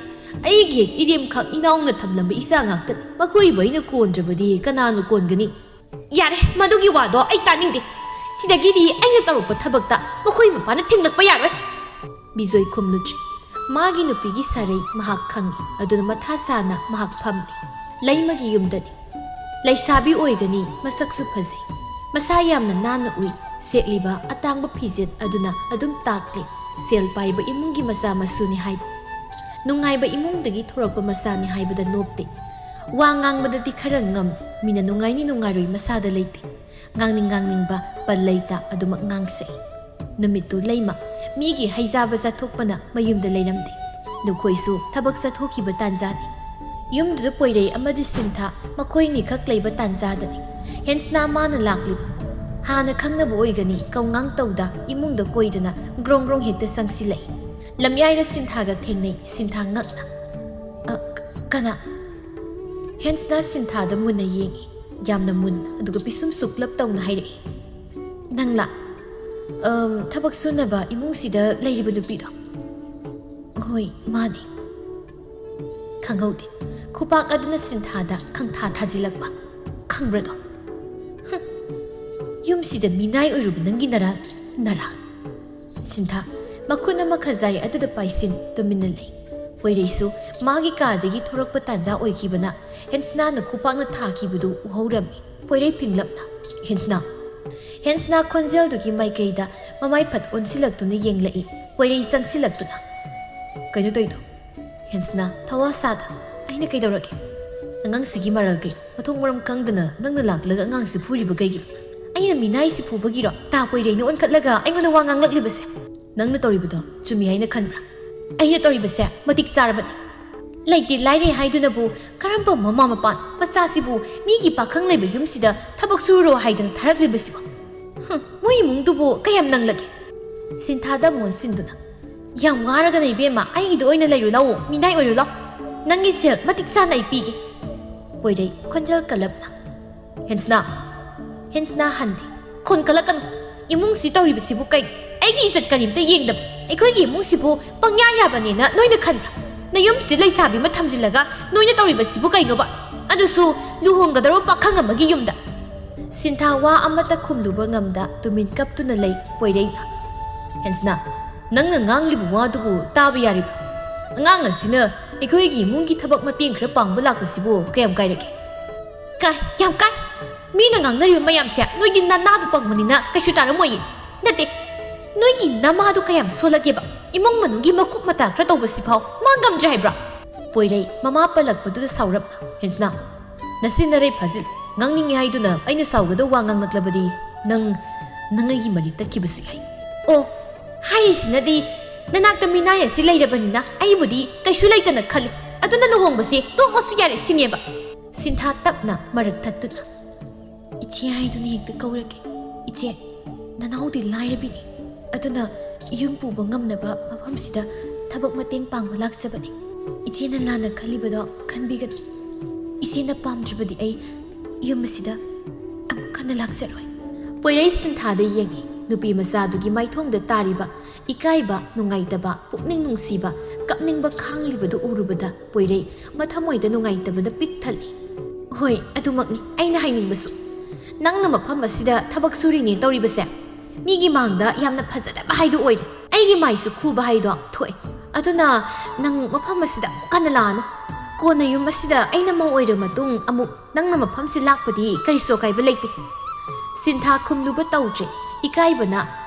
ꯑꯩꯒꯤ ꯍꯦꯛ ꯏꯔꯦꯝꯈꯛ ꯏꯅꯥꯎꯅ ꯊꯝꯂꯝꯕ ꯏꯆꯥ ꯉꯥꯛꯇꯅꯤ꯫ ꯃꯈꯣꯏꯕꯨ ꯑꯩꯅ ꯀꯣꯟꯗ꯭ꯔꯕꯗꯤ ꯀꯅꯥꯅ ꯀꯣꯟꯒꯅꯤ? ꯌꯥꯔꯦ, ꯃꯗꯨꯒꯤ ꯋꯥꯗꯣ ꯑꯩ ꯇꯥꯅꯤꯡꯗꯦ꯫ ꯁꯤꯗꯒꯤꯗꯤ ꯑꯩꯅ ꯇꯧꯔꯛꯄ ꯊꯕꯛꯇ ꯃꯈꯣꯏ ꯃꯄꯥꯅ ꯊꯤꯡꯂꯛꯄ ꯌꯥꯔꯣꯏ꯫ ꯕꯤꯖꯣꯏ ꯈꯨꯝꯂꯨꯗ꯭ꯔꯤ꯫ ꯃꯥꯒꯤ ꯅꯨꯄꯤꯒꯤ ꯁꯥꯔꯩ ꯃꯍꯥꯛ ꯈꯪꯏ, ꯑꯗꯨꯅ ꯃꯊꯥ ꯁꯥꯅ ꯃꯍꯥꯛ ꯐꯝꯂꯤ꯫ ꯂꯩꯃꯒꯤ ꯌꯨꯝꯗꯅꯤ꯫ ꯂꯩꯁꯥꯕꯤ ꯑꯣꯏꯒꯅꯤ, ꯃꯁꯛꯁꯨ ꯐꯖꯩ꯫ ꯃꯁꯥ ꯌꯥꯝꯅ ꯅꯥꯟꯅ ꯎꯏ꯫ ꯁꯦꯠꯂꯤꯕ ꯑꯇꯥꯡꯕ ꯐꯤꯖꯦꯠ ꯑꯗꯨꯅ ꯑꯗꯨꯝ ꯇꯥꯛꯂꯤ, ꯁꯦꯜ ꯄꯥꯏꯕ ꯏꯃꯨꯡꯒꯤ ꯃꯆꯥ ꯃꯁꯨꯅꯤ ꯍꯥꯏꯕ꯫ ꯅꯨꯡꯉꯥꯏꯕ ꯏꯃꯨꯡꯗꯒꯤ ꯊꯣꯔꯛꯄ ꯃꯆꯥꯅꯤ ꯍꯥꯏꯕꯗ ꯅꯣꯞꯇꯦ꯫ ꯋꯥ ꯉꯥꯡꯕꯗꯗꯤ ꯈꯔ ꯉꯝ, ꯃꯤꯅ ꯅꯨꯡꯉꯥꯏꯅꯤ ꯅꯨꯡꯉꯥꯏꯔꯣꯏ ꯃꯁꯥꯗ ꯂꯩꯇꯦ꯫ ꯉꯥꯡꯅꯤꯡ ꯉꯥꯡꯅꯤꯡꯕ ꯄꯜ ꯂꯩꯇ ꯑꯗꯨꯃꯛ ꯉꯥꯡꯁꯛꯏ꯫ ꯅꯨꯃꯤꯠꯇꯨ ꯂꯩꯃ ꯃꯤꯒꯤ ꯍꯩꯖꯥꯕ ꯆꯠꯊꯣꯛꯄꯅ ꯃꯌꯨꯝꯗ ꯂꯩꯔꯝꯗꯦ꯫ ꯅꯈꯣꯏꯁꯨ ꯊꯕꯛ ꯆꯠꯊꯣꯛꯈꯤꯕ ꯇꯥꯟꯖꯥꯅꯤ꯫ ꯌꯨꯝꯗꯨꯗ ꯄꯣꯏꯔꯩ ꯑꯃꯗꯤ ꯁꯤꯟꯊꯥ ꯃꯈꯣꯏꯅꯤꯈꯛ ꯂꯩꯕ ꯇꯥꯟꯖꯥꯗꯅꯤ꯫ ꯍꯦꯟꯁꯅꯥ ꯃꯥꯅ ꯂꯥꯛꯂꯤꯕ꯫ ꯍꯥꯟꯅ ꯈꯪꯅꯕ ꯑꯣꯏꯒꯅꯤ, ꯀꯧꯉꯥꯡ ꯇꯧꯗ ꯏꯃꯨꯡꯗ ꯀꯣꯏꯗꯅ ꯒ꯭ꯔꯣꯡ ꯒ꯭ꯔꯣꯡ ꯍꯦꯛꯇ ꯆꯪꯁꯤꯜꯂꯛꯏ꯫ ꯂꯝꯌꯥꯏꯗ ꯁꯤꯟꯊꯥꯒ ꯊꯦꯡꯅꯩ꯫ ꯁꯤꯟꯊꯥ ꯉꯛꯅ, "ꯑ, ꯀ-, ꯀꯅꯥ?" ꯍꯦꯟꯁꯅꯥ ꯁꯤꯟꯊꯥꯗ ꯃꯨꯟꯅ ꯌꯦꯡꯉꯤ, ꯌꯥꯝꯅ ꯃꯨꯟꯅ, ꯑꯗꯨꯒ ꯄꯤꯁꯨꯝ ꯁꯨꯛꯂꯞ ꯇꯧꯅ ꯍꯥꯏꯔꯛꯏ, "ꯅꯪꯂꯥ? ꯑꯝ, ꯊꯕꯛ ꯁꯨꯅꯕ ꯏꯃꯨꯡꯁꯤꯗ ꯂꯩꯔꯤꯕ ꯅꯨꯄꯤꯗꯣ?" "ꯍꯣꯏ, ꯃꯥꯅꯤ꯫" ꯈꯪꯍꯧꯗꯦ꯫ ꯈꯨꯄꯥꯛ ꯑꯗꯨꯅ ꯁꯤꯟꯊꯥꯗ ꯈꯪꯊꯥ ꯊꯥꯖꯤꯜꯂꯛꯄ꯫ "ꯈꯪꯕ꯭ꯔꯗꯣ? ꯍꯨꯝ꯫ ꯌꯨꯝꯁꯤꯗ ꯃꯤꯅꯥꯏ ꯑꯣꯏꯔꯨꯕ ꯅꯪꯒꯤ ꯅꯔꯥ, ꯅꯔꯥ꯫" ꯁꯤꯟꯊꯥ ꯃꯈꯨꯠ ꯑꯃ ꯈꯖꯥꯏ ꯑꯗꯨꯗ ꯄꯥꯏꯁꯤꯟ ꯇꯨꯃꯤꯟꯅ ꯂꯩ꯫ ꯄꯣꯏꯔꯩꯁꯨ ꯃꯥꯒꯤ ꯀꯥꯗꯒꯤ ꯊꯣꯔꯛꯄ ꯇꯥꯟꯖꯥ ꯑꯣꯏꯈꯤꯕꯅ ꯍꯦꯟꯁꯅꯥꯅ ꯈꯨꯄꯥꯛꯅ ꯊꯥꯈꯤꯕꯗꯨ ꯎꯍꯧꯔꯝꯃꯤ꯫ ꯄꯣꯏꯔꯩ ꯐꯤꯡꯂꯞꯅ, "ꯍꯦꯟꯁꯅꯥ!" ꯍꯦꯟꯁꯅꯥ ꯈꯣꯟꯖꯦꯜꯗꯨꯒꯤ ꯃꯥꯏꯀꯩꯗ ꯃꯃꯥꯏ ꯐꯠ ꯑꯣꯟꯁꯤꯜꯂꯛꯇꯨꯅ ꯌꯦꯡꯂꯛꯏ꯫ ꯄꯣꯏꯔꯩ ꯆꯪꯁꯤꯜꯂꯛꯇꯨꯅ, "ꯀꯩꯅꯣ ꯇꯧꯔꯤꯗꯣ?" ꯍꯦꯟꯁꯅꯥ ꯊꯋꯥ ꯁꯥꯗ, ꯑꯩꯅ ꯀꯩꯗꯧꯔꯒꯦ? ꯑꯉꯥꯡꯁꯤꯒꯤ ꯃꯔꯜ ꯀꯩ? ꯃꯊꯣꯡ ꯃꯔꯝ ꯈꯪꯗꯅ ꯅꯪꯅ ꯂꯥꯛꯂꯒ ꯑꯉꯥꯡꯁꯤ ꯐꯨꯔꯤꯕ ꯀꯩꯒꯤꯅꯣ? ꯑꯩꯅ ꯃꯤꯅꯥꯏꯁꯤ ꯐꯨꯕꯒꯤꯔꯣ ꯇꯥ ꯄꯣꯏꯔꯩꯅ ꯑꯣꯟꯈꯠꯂꯒ ꯑꯩꯉꯣꯟꯗ ꯋꯥ ꯉꯥꯡꯂꯛꯂꯤꯕꯁꯦ? ꯅꯪꯅ ꯇꯧꯔꯤꯕꯗꯣ ꯆꯨꯝꯃꯤ ꯍꯥꯏꯅ ꯈꯟꯕ꯭ꯔꯥ? ꯑꯩꯅ ꯇꯧꯔꯤꯕꯁꯦ ꯃꯇꯤꯛ ꯆꯥꯔꯕꯅꯤ꯫ ꯂꯩꯇꯦ ꯂꯥꯏꯔꯦ ꯍꯥꯏꯗꯨꯅꯕꯨ ꯀꯔꯝꯕ ꯃꯃꯥ ꯃꯄꯥꯅꯣ ꯃꯆꯥꯁꯤꯕꯨ ꯃꯤꯒꯤ ꯄꯥꯈꯪ ꯂꯩꯕ ꯌꯨꯝꯁꯤꯗ ꯊꯕꯛ ꯁꯨꯔꯨꯔꯣ ꯍꯥꯏꯗꯅ ꯊꯥꯔꯛꯂꯤꯕꯁꯤꯕꯣ? ꯍꯨꯝ, ꯃꯣꯏ ꯏꯃꯨꯡꯗꯨꯕꯨ ꯀꯌꯥꯝ ꯅꯪꯂꯒꯦ? ꯁꯤꯟꯊꯥꯗ ꯑꯃꯨꯛ ꯑꯣꯟꯁꯤꯟꯗꯨꯅ, "ꯌꯥꯝ ꯋꯥꯔꯒꯅ ꯏꯕꯦꯝꯃ, ꯑꯩꯒꯤꯗ ꯑꯣꯏꯅ ꯂꯩꯔꯨ ꯂꯥꯛꯑꯣ, ꯃꯤꯅꯥꯏ ꯑꯣꯏꯔꯨ ꯂꯥꯛꯑꯣ꯫ ꯅꯪꯒꯤ ꯁꯦꯜ ꯃꯇꯤꯛ ꯆꯥꯅ ꯑꯩ ꯄꯤꯒꯦ"꯫ ꯄꯣꯏꯔꯩ ꯈꯣꯟꯖꯦꯜ ꯀꯜꯂꯞꯅ, "ꯍꯦꯟꯁꯅꯥ, ꯍꯦꯟꯁꯅꯥ ꯍꯟꯗꯦ꯫ ꯈꯣꯟ ꯀꯜꯂꯛꯀꯅꯨ꯫ ꯏꯃꯨꯡꯁꯤ ꯇꯧꯔꯤꯕꯁꯤꯕꯨ ꯀꯩ? ꯑꯩꯒꯤ ꯏꯖꯠ ꯀꯔꯤꯝꯇ ꯌꯦꯡꯗꯕ ꯑꯩꯈꯣꯏꯒꯤ ꯏꯃꯨꯡꯁꯤꯕꯨ ꯄꯪꯌꯥ ꯌꯥꯕꯅꯦꯅ ꯅꯣꯏꯅ ꯈꯟꯕ꯭ꯔꯥ? ꯅꯌꯨꯝꯁꯤꯗ ꯂꯩꯁꯥꯕꯤ ꯑꯃ ꯊꯝꯖꯤꯜꯂꯒ ꯅꯣꯏꯅ ꯇꯧꯔꯤꯕꯁꯤꯕꯨ ꯀꯩꯅꯣꯕ? ꯑꯗꯨꯁꯨ ꯂꯨꯍꯣꯡꯒꯗꯧꯔꯕ ꯄꯥꯈꯪ ꯑꯃꯒꯤ ꯌꯨꯝꯗ"꯫ ꯁꯤꯟꯊꯥ ꯋꯥ ꯑꯃꯠꯇ ꯈꯨꯝꯂꯨꯕ ꯉꯝꯗ ꯇꯨꯃꯤꯟ ꯀꯞꯇꯨꯅ ꯂꯩ ꯄꯣꯏꯔꯩꯅ꯫ "ꯍꯦꯟꯁꯅꯥ, ꯅꯪꯅ ꯉꯥꯡꯂꯤꯕ ꯋꯥꯗꯨꯕꯨ ꯇꯥꯕ ꯌꯥꯔꯤꯕ꯭ꯔꯥ? ꯑꯉꯥꯡ ꯑꯁꯤꯅ ꯑꯩꯈꯣꯏꯒꯤ ꯏꯃꯨꯡꯒꯤ ꯊꯕꯛ ꯃꯇꯦꯡ ꯈꯔ ꯄꯥꯡꯕ ꯂꯥꯛꯄꯁꯤꯕꯨ ꯀꯌꯥꯝ ꯀꯥꯏꯔꯒꯦ?" "ꯀꯥꯏ, ꯌꯥꯝ ꯀꯥꯏ꯫ ꯃꯤꯅ ꯉꯥꯡꯅꯔꯤꯕ ꯃꯌꯥꯝꯁꯦ ꯅꯣꯏꯒꯤ ꯅꯅꯥꯗꯨ ꯄꯪꯕꯅꯤꯅ ꯀꯩꯁꯨ ꯇꯥꯔꯝꯃꯣꯏꯌꯦ꯫ ꯅꯠꯇꯦ, ꯅꯣꯏꯒꯤ ꯅꯃꯥꯗꯨ ꯀꯌꯥꯝ ꯁꯣꯜꯂꯒꯦꯕ? ꯏꯃꯨꯡ ꯃꯅꯨꯡꯒꯤ ꯃꯀꯨꯞ ꯃꯇꯥ ꯈꯔ ꯇꯧꯕꯁꯤꯐꯥꯎ ꯃꯥ ꯉꯝꯗ꯭ꯔꯦ ꯍꯥꯏꯕ꯭ꯔꯥ?" ꯄꯣꯏꯔꯩ ꯃꯃꯥ ꯄꯜꯂꯛꯄꯗꯨꯗ ꯁꯥꯎꯔꯞꯅ, "ꯍꯦꯟꯁꯅꯥ, ꯅꯆꯤꯟ ꯅꯔꯩ ꯐꯥꯖꯤꯜ꯫ ꯉꯥꯡꯅꯤꯡꯉꯤ ꯍꯥꯏꯗꯨꯅ ꯑꯩꯅ ꯁꯥꯎꯒꯗꯧ ꯋꯥ ꯉꯥꯡꯂꯛꯂꯕꯗꯤ ꯅꯪ, ꯅꯪ ꯑꯩꯒꯤ ꯃꯔꯤ ꯇꯠꯈꯤꯕꯁꯨ ꯌꯥꯏ꯫ ꯑꯣ, ꯍꯥꯏꯔꯤꯁꯤꯅꯗꯤ ꯅꯅꯥꯛꯇ ꯃꯤꯅꯥꯏ ꯑꯁꯤ ꯂꯩꯔꯕꯅꯤꯅ ꯑꯩꯕꯨꯗꯤ ꯀꯩꯁꯨ ꯂꯩꯇꯅ ꯈꯜꯂꯤ꯫ ꯑꯗꯨꯅ ꯂꯨꯍꯣꯡꯕꯁꯤ ꯇꯣꯛꯂꯁꯨ ꯌꯥꯔꯦ ꯁꯤꯅꯦꯕ?" ꯁꯤꯟꯊꯥ ꯇꯞꯅ ꯃꯔꯛ ꯊꯠꯇꯨꯅ, "ꯏꯆꯦ ꯍꯥꯏꯗꯨꯅ ꯍꯦꯛꯇ ꯀꯧꯔꯒꯦ꯫ ꯏꯆꯦ, ꯅꯅꯥꯎꯗꯤ ꯂꯥꯏꯔꯕꯤꯅꯤ꯫ ꯑꯗꯨꯅ ꯌꯨꯝ ꯄꯨꯕ ꯉꯝꯅꯕ ꯃꯐꯝꯁꯤꯗ ꯊꯕꯛ ꯃꯇꯦꯡ ꯄꯥꯡꯕ ꯂꯥꯛꯆꯕꯅꯤ꯫ ꯏꯆꯦꯅ ꯂꯥꯟꯅ ꯈꯜꯂꯤꯕꯗꯣ ꯈꯟꯕꯤꯒꯅꯨ꯫ ꯏꯆꯦꯅ ꯄꯥꯝꯗ꯭ꯔꯕꯗꯤ ꯑꯩ ꯌꯨꯝ ꯑꯁꯤꯗ ꯑꯃꯨꯛ ꯍꯟꯅ ꯂꯥꯛꯆꯔꯣꯏ"꯫ ꯄꯣꯏꯔꯩ ꯁꯤꯟꯊꯥꯗ ꯌꯦꯡꯉꯤ꯫ ꯅꯨꯄꯤ ꯃꯆꯥꯗꯨꯒꯤ ꯃꯥꯏꯊꯣꯡꯗ ꯇꯥꯔꯤꯕ ꯏꯀꯥꯏꯕ, ꯅꯨꯡꯉꯥꯏꯇꯕ, ꯄꯨꯛꯅꯤꯡ ꯅꯨꯡꯁꯤꯕ, ꯀꯞꯅꯤꯡꯕ ꯈꯥꯡꯂꯤꯕꯗꯨ ꯎꯔꯨꯕꯗ ꯄꯣꯏꯔꯩ ꯃꯊꯃꯣꯏꯗ ꯅꯨꯡꯉꯥꯏꯇꯕꯅ ꯄꯤꯛ ꯊꯜꯂꯤ꯫ "ꯍꯣꯏ, ꯑꯗꯨꯃꯛꯅꯤ ꯑꯩꯅ ꯍꯥꯏꯅꯤꯡꯕꯁꯨ꯫ ꯅꯪꯅ ꯃꯐꯝ ꯑꯁꯤꯗ ꯊꯕꯛ ꯁꯨꯔꯤꯅꯦ ꯇꯧꯔꯤꯕꯁꯦ ꯃꯤꯒꯤ ꯃꯥꯡꯗ ꯌꯥꯝꯅ ꯐꯖꯗꯕ ꯍꯥꯏꯗꯨ ꯑꯣꯏꯔꯦ꯫ ꯑꯩꯒꯤ ꯃꯥꯏꯁꯨ ꯈꯨꯕ ꯍꯥꯏꯗꯣ ꯊꯣꯛꯑꯦ꯫ ꯑꯗꯨꯅ ꯅꯪ ꯃꯐꯝ ꯑꯁꯤꯗ ꯑꯃꯨꯛ ꯍꯟꯅ ꯂꯥꯛꯑꯅꯨ꯫ ꯀꯣꯟꯅ ꯌꯨꯝ ꯑꯁꯤꯗ ꯑꯩꯅ ꯃꯧ ꯑꯣꯏꯔꯕ ꯃꯇꯨꯡ ꯑꯃꯨꯛ ꯅꯪꯅ ꯃꯐꯝꯁꯤ ꯂꯥꯛꯄꯗꯤ ꯀꯔꯤꯁꯨ ꯑꯀꯥꯏꯕ ꯂꯩꯇꯦ"꯫ ꯁꯤꯟꯊꯥ ꯈꯨꯝꯂꯨꯕ ꯇꯧꯗ꯭ꯔꯦ꯫ ꯏꯀꯥꯏꯕꯅ